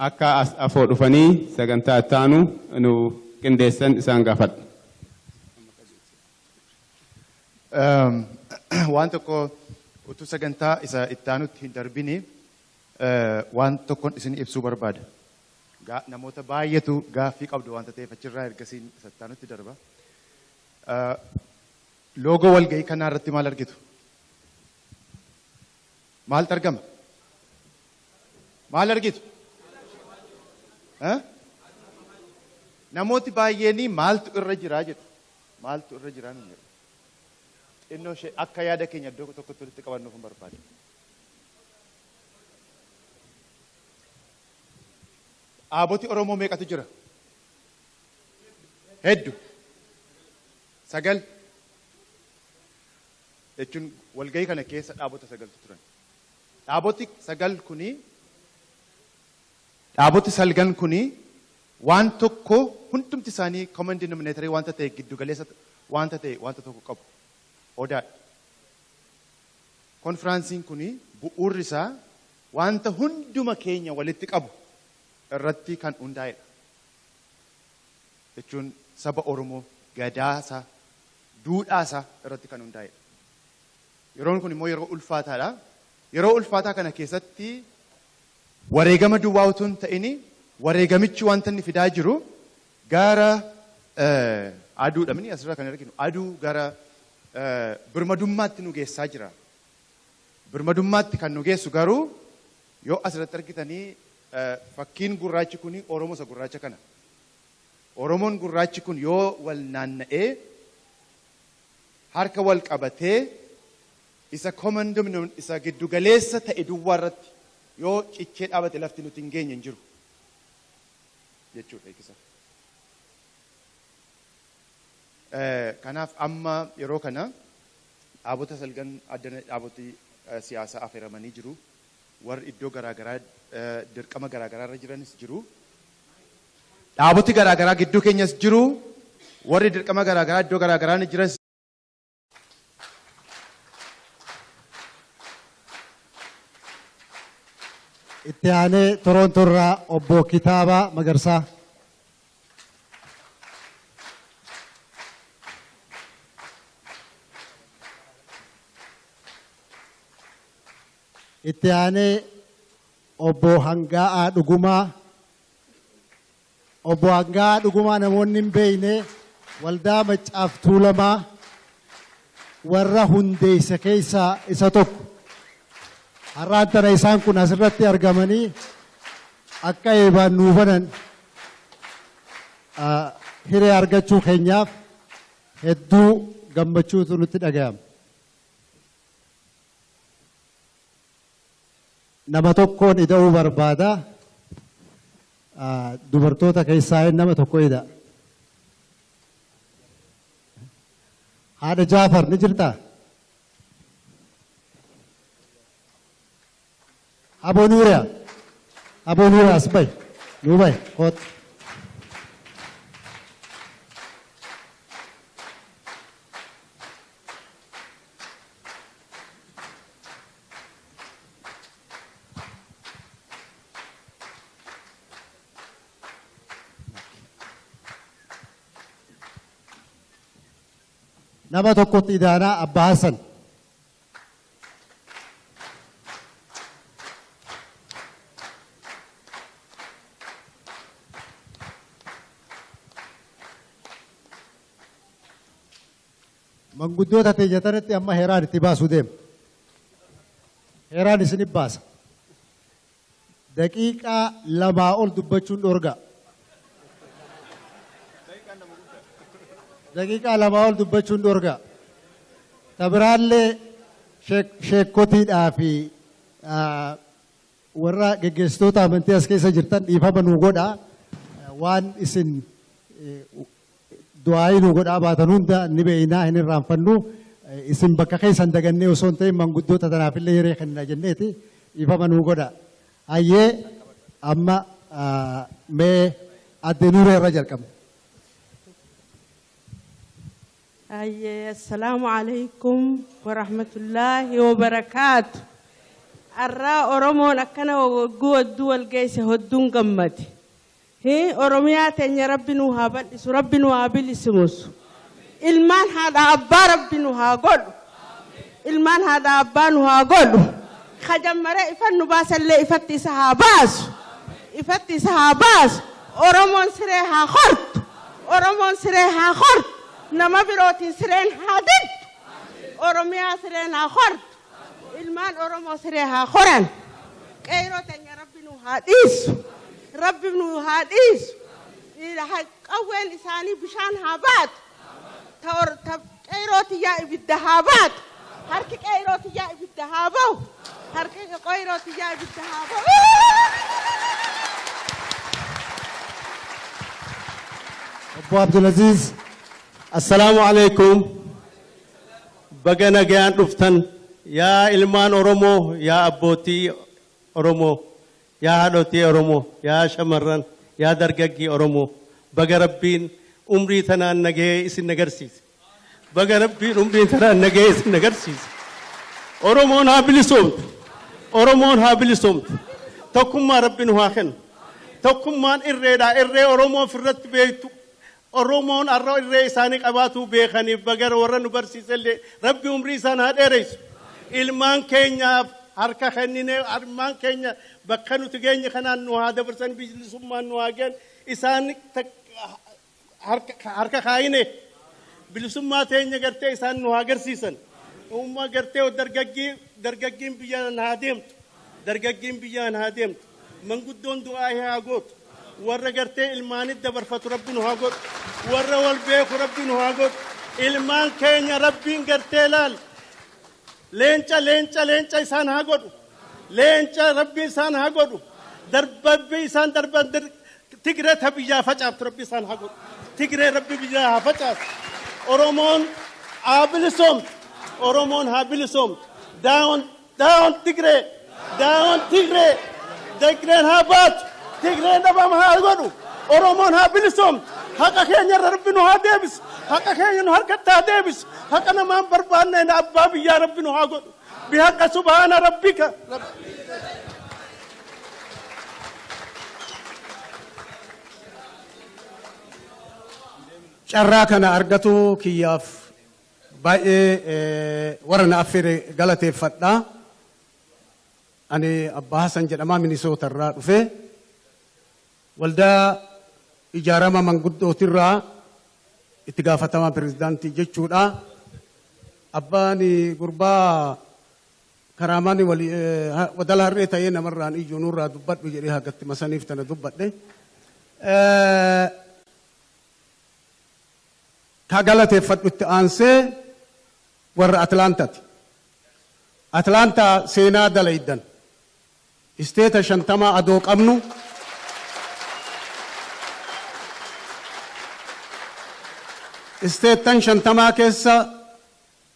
akka as afoo dhufanii sagantaa ittaanu nu qindeessan isaan gaafadha. Waan tokko utuu sagantaa isa ittaanutti hin darbini waan tokkoon isin ibsuu barbaada. Namoota baay'eetu gaaffii qabdu waanta ta'eef achirraa ergasiin isa ittaanutti darba. Loogoo walga'ii kanaa irratti maal argitu? Maaltu argama? Maal argitu? Namooti baay'een maaltu irra jiraa jedhu. Maaltu irra jiraa nuun jedhu. Xinnoo ishee akka yaada keenya iddoo tokkotti walitti qabannuuf hin barbaadu. Dhaaboti Oromoo meeqatu jira? Hedduu. 9. Jechuun walga'ii kana keessa dhaabota 9tu turan. Dhaaboti 9 kuni dhaaboti salgan kuni waan tokko hundumti isaanii common denominator wanta ta'e giddu galeessa wanta ta'e wanta tokko qabu. Odaadha. Konfiraansiin kuni bu'uurri isaa wanta hunduma keenya walitti qabu irratti kan hundaa'edha. Jechuun saba Oromoo gadaasaa, duudhaasaa irratti kan hundaa'edha. Yeroon kun immoo yeroo ulfaataadha. Yeroo ulfaataa kana keessatti wareegama duwwaa utuu hin ta'in wareegamichi wanta inni fidaa jiru gara aduudha. Mini asirraa kan arginu aduu gara birmadummaatti nu geessaa jira. Birmadummaatti kan nu geessu garuu yoo asirratti argitanii fakkiin gurraachi kuni Oromoo isa gurraacha kana. Oromoon gurraachi kun yoo wal naanna'ee harka wal qabatee isa common denominator isa giddugaleessa ta'e duwwaa irratti yoo cichee dhaabate lafti nuti hin geenye hin jiru jechuudha eegisa. Kanaaf amma yeroo kana dhaabota salgan addana dhaaboti siyaasaa affeeramanii jiru. Warri iddoo garaagaraa dirqama garaagaraa irra jiranis jiru. Dhaaboti garaagaraa gidduu keenyas jiru. Warri dirqama garaagaraa iddoo garaagaraa ni jiras. Itti aanee Toronto irraa obbo Kitaabaa Magarsaa. Itti aanee obbo Hangaa'aa Dhugumaa. Obbo Hangaa'aa Dhugumaa namoonni hin beekne waldaa Maccaaf Tuulamaa warra hundeesse keessaa isa tokko. Har'aan tana isaan kun asirratti argamanii akka eebaan nuu banan hiree argachuu keenyaaf hedduu gammachuutu nutti dhaga'ama. Nama tokkoon ida'uu barbaada. Dubartoota keessaa nama tokko ida'a. Haadha Jaafar ni jirtaa? Aboo Nuuriyaa. Aboo Nuuriyaa as bahi. Nuu bahi. Koot. Nama tokkotti idaanaa Abbaa Hassan. Manguddoota teeyyatanitti amma heeraan itti baasuu deema. Heeraan isinif baasa. Daqiiqaa 2 ol dubbachuun dhoorga. Daqiiqaa 2 ol dubbachuun dhoorga. Tabiraallee sheekkotiidhaa fi warra geggeessitoota amantii as keessa jirtan dhiifama nuu godhaa. Waan isin du'aayii nuu godhaa baatan hunda ni beeynaa hin irraanfannu. Isin bakka keessan dagannee osoo hin ta'in manguddoota tanaafillee hiree kennina jenneeti dhiifama nuu godhaa. Hayyee amma mee adde Nuuree irra jalqabna. Assalaamu alaikum warahmatullaahi wabarakaatu. Arraa Oromoon akkana wagguu wadduu wal geesse hodduun gammade. Oromiyaa teenya Rabbi nu haa bal'isu, Rabbi nu haa bilisumusu. Ilmaan haadha abbaa Rabbi nu haa godhu. Ilmaan haadha abbaa nu haa godhu. Kajammaree ifan nu baasallee ifatti isa haa baasu. Ifatti isa haa baasu. Oromoon siree haa hortu. Oromoon siree haa hortu. Nama birootiin sireen haa diddu. Oromiyaa sireen haa hortu. Ilmaan Oromoo siree haa horan. Qeeroo teenya Rabbi nu haa dhiisu. Rabbi nu haa dhiisu. Qawween isaanii bishaan haa baatu. Qeeroo tiyyaa ibidda haa baatu. Harki qeeroo tiyyaa ibidda haa bahu. Harki qeeroo tiyyaa ibidda haa bahu. Obbo Abdulaziz. Assalaamu alaikum. Baga nagaan dhuftan yaa ilmaan Oromoo, yaa abbootii Oromoo, yaa haadhotii Oromoo, yaa shamarran, yaa dargaggii Oromoo. Baga Rabbiin umrii tanaan nagahee isin agarsiise. Baga Rabbiin umrii tanaan nagahee isin agarsiise. Oromoon haa bilisoomtu. Oromoon haa bilisoomtu. Tokkummaa Rabbi nu haa kennu. Tokkummaan irreedhaa irree Oromoo ofirratti beektu. Oromoon har'a irree isaanii qabaatu beekaniif baga warra nu barsiisellee Rabbi umrii isaan haa dheeressu. Ilmaan keenyaaf harka kenninee ilmaan keenya bakka nuti geenye kanaan nu haa dabarsan bilisummaan nu haa geenye isaan harka kaayine bilisummaa teenya gartee isaan nu haa agarsiisan. Uummaa gartee dargaggiin biyyaan haa deemtu. Dargaggiin biyyaan haa deemtu. Manguddoon du'aa haa gootu. Warra gartee ilmaanit dabarfatu rabbi nu haa godhu. Warra wal beeku rabbi nu haa godhu. Ilmaan keenya rabbiin gartee laal. Leenca leenca leenca isaan haa godhu. Leenca rabbi isaan haa godhu. Darbabbi isaan darban Tigree ta biyyaa facaaftu rabbi isaan haa godhu. Tigree rabbi biyyaa haa facaasu. Oromoon haa bilisoomtu. Oromoon haa bilisoomtu. Down down Tigree. Down Tigree. Tigreen haa baatu. Tigreen dhabama haa godhu. Oromoon haa bilisoomtu. Haqa keenya irra rabbi nu haa deebisu. Haqa keenya nu harkatti haa deebisu. Haqa namaan barbaanne abbaa biyyaa rabbi nu haa godhu. Bihaqa subhaana rabbika. Carraa kana argatu kiyyaaf baay'ee warra na affeere galateeffadha. Ani Abbaa Hasan jedhamaa Minisoota irraa dhufe. Waldaa ijaarama manguddootirraa itti gaafatamaa pirezidaantii jechuudha. Abbaan gurbaa karaamaan wadala harree ta'ee namarraan iyyuu nurraa dubbadhu jedhee hagatti masaniif tana dubbadhe. Ka galateeffadhu itti aansee warra Atlaantaati. Atlaantaa seenaa dalaydan. Isteeta 50 adoo qabnu. Isteettan 50 keessa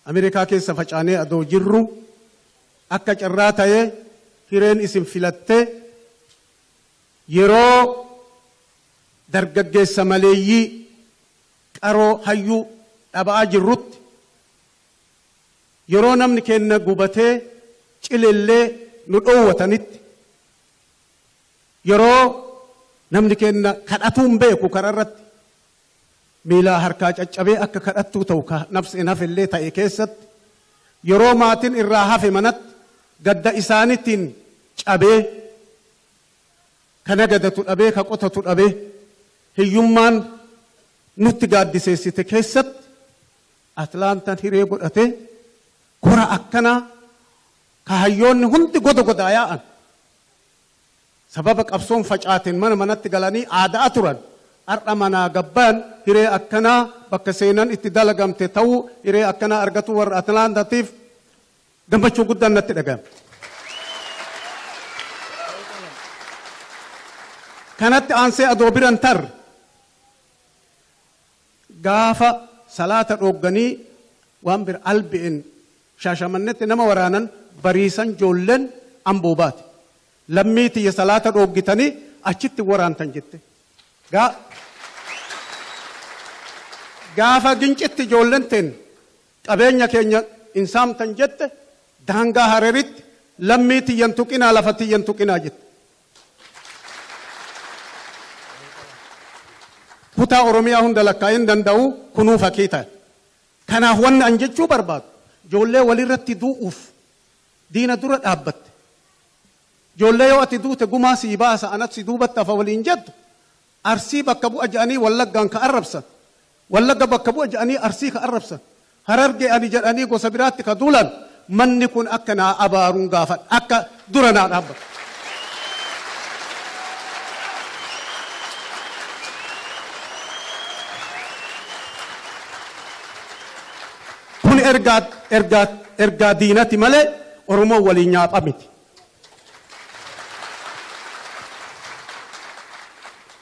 Ameerikaa keessa facaanee adoo jirru akka carraa ta'ee hireen isin filattee yeroo dargaggeessa maleeyyii qaroo hayyuu dhaba'aa jirrutti yeroo namni keenya gubatee cilillee nu dhoowwatanitti yeroo namni keenya kadhatuun beeku karaa irratti miilaa harkaa caccabee akka kadhattuu ta'u nafsi hafillee ta'e keessatti yeroo maatiin irraa hafe manatti gadda isaaniitiin cabee kana gadatu dhabee ka qotatu dhabee hiyyummaan nutti gaaddiseessite keessatti Atlaantaan hiree godhate kora akkanaa ka hayyoonni hundi goda godaa yaa'an sababa qabsoon facaateen mana manatti galanii aadaa turan har'a manaa gabbaan hiree akkanaa bakka seenan itti dalagamte ta'uu hiree akkanaa argatu warra Atlaantaatiif gammachuu guddaan natti dhaga'ame. Kanatti aansee adoo biran tarre gaafa salaata dhoogganii waan bira albi'in Shaashamannetti nama waraanan bariisan joolleen amboo baate. Lammii tiyya salaata dhooggitanii achitti waraantan jette. Gaafa gincitti ijoolleen teen qabeenya keenya hin saamtan jette daangaa Hararitti lammii tiyyan tuqinaa lafa tiyyan tuqinaa jette. Kutaa Oromiyaa hunda lakkaa'in danda'u kunuu fakkii ta'e. Kanaaf wanni an jechuu barbaadu ijoollee walirratti du'uuf diina dura dhaabbatte. Ijoollee yoo ati duute gumaa sii baasa anat si duubatti hafa waliin jettu Arsii bakka bu'a jedhanii Wallaggaan ka arrabsan. Wallagga bakka bu'a jedhanii Arsii ka arrabsan. Harargee ani jedhanii gosa biraatti ka duulan manni kun akka naa abaaruun gaafadha akka dura naa dhaabbatu. Kun ergaa diinati malee Oromoo waliin nyaapha miti.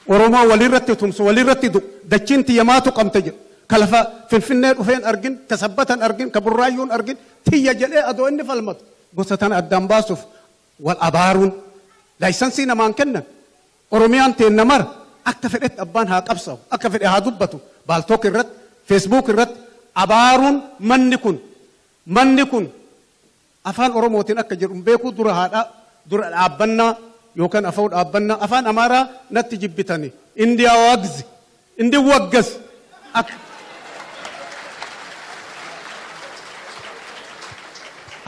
Oromoo walirratti tumsu walirratti du'u dachiin tiyya maatu qabte jedhu ka lafa Finfinnee dhufeen argin ka sabbatan argin ka Burraayyuun argin tiyya jedhee adoo inni falmatu gosa tana addaan baasuuf wal abaaruun laayisansii namaan kennan Oromiyaan teenna mara akka fedhetti abbaan haa qabsaa'u akka fedhe haa dubbatu Baaltook irratti Feesbuuk irratti abaaruun manni kun afaan Oromootiin akka jedhu beekuu dura haadhaa dura dhaabbannaa yookaan afaan dhaabbannaa afaan Amaaraa natti jibbitanii Indiyaa wagzi indi waggas akka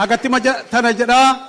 hagatti tana jedhaa.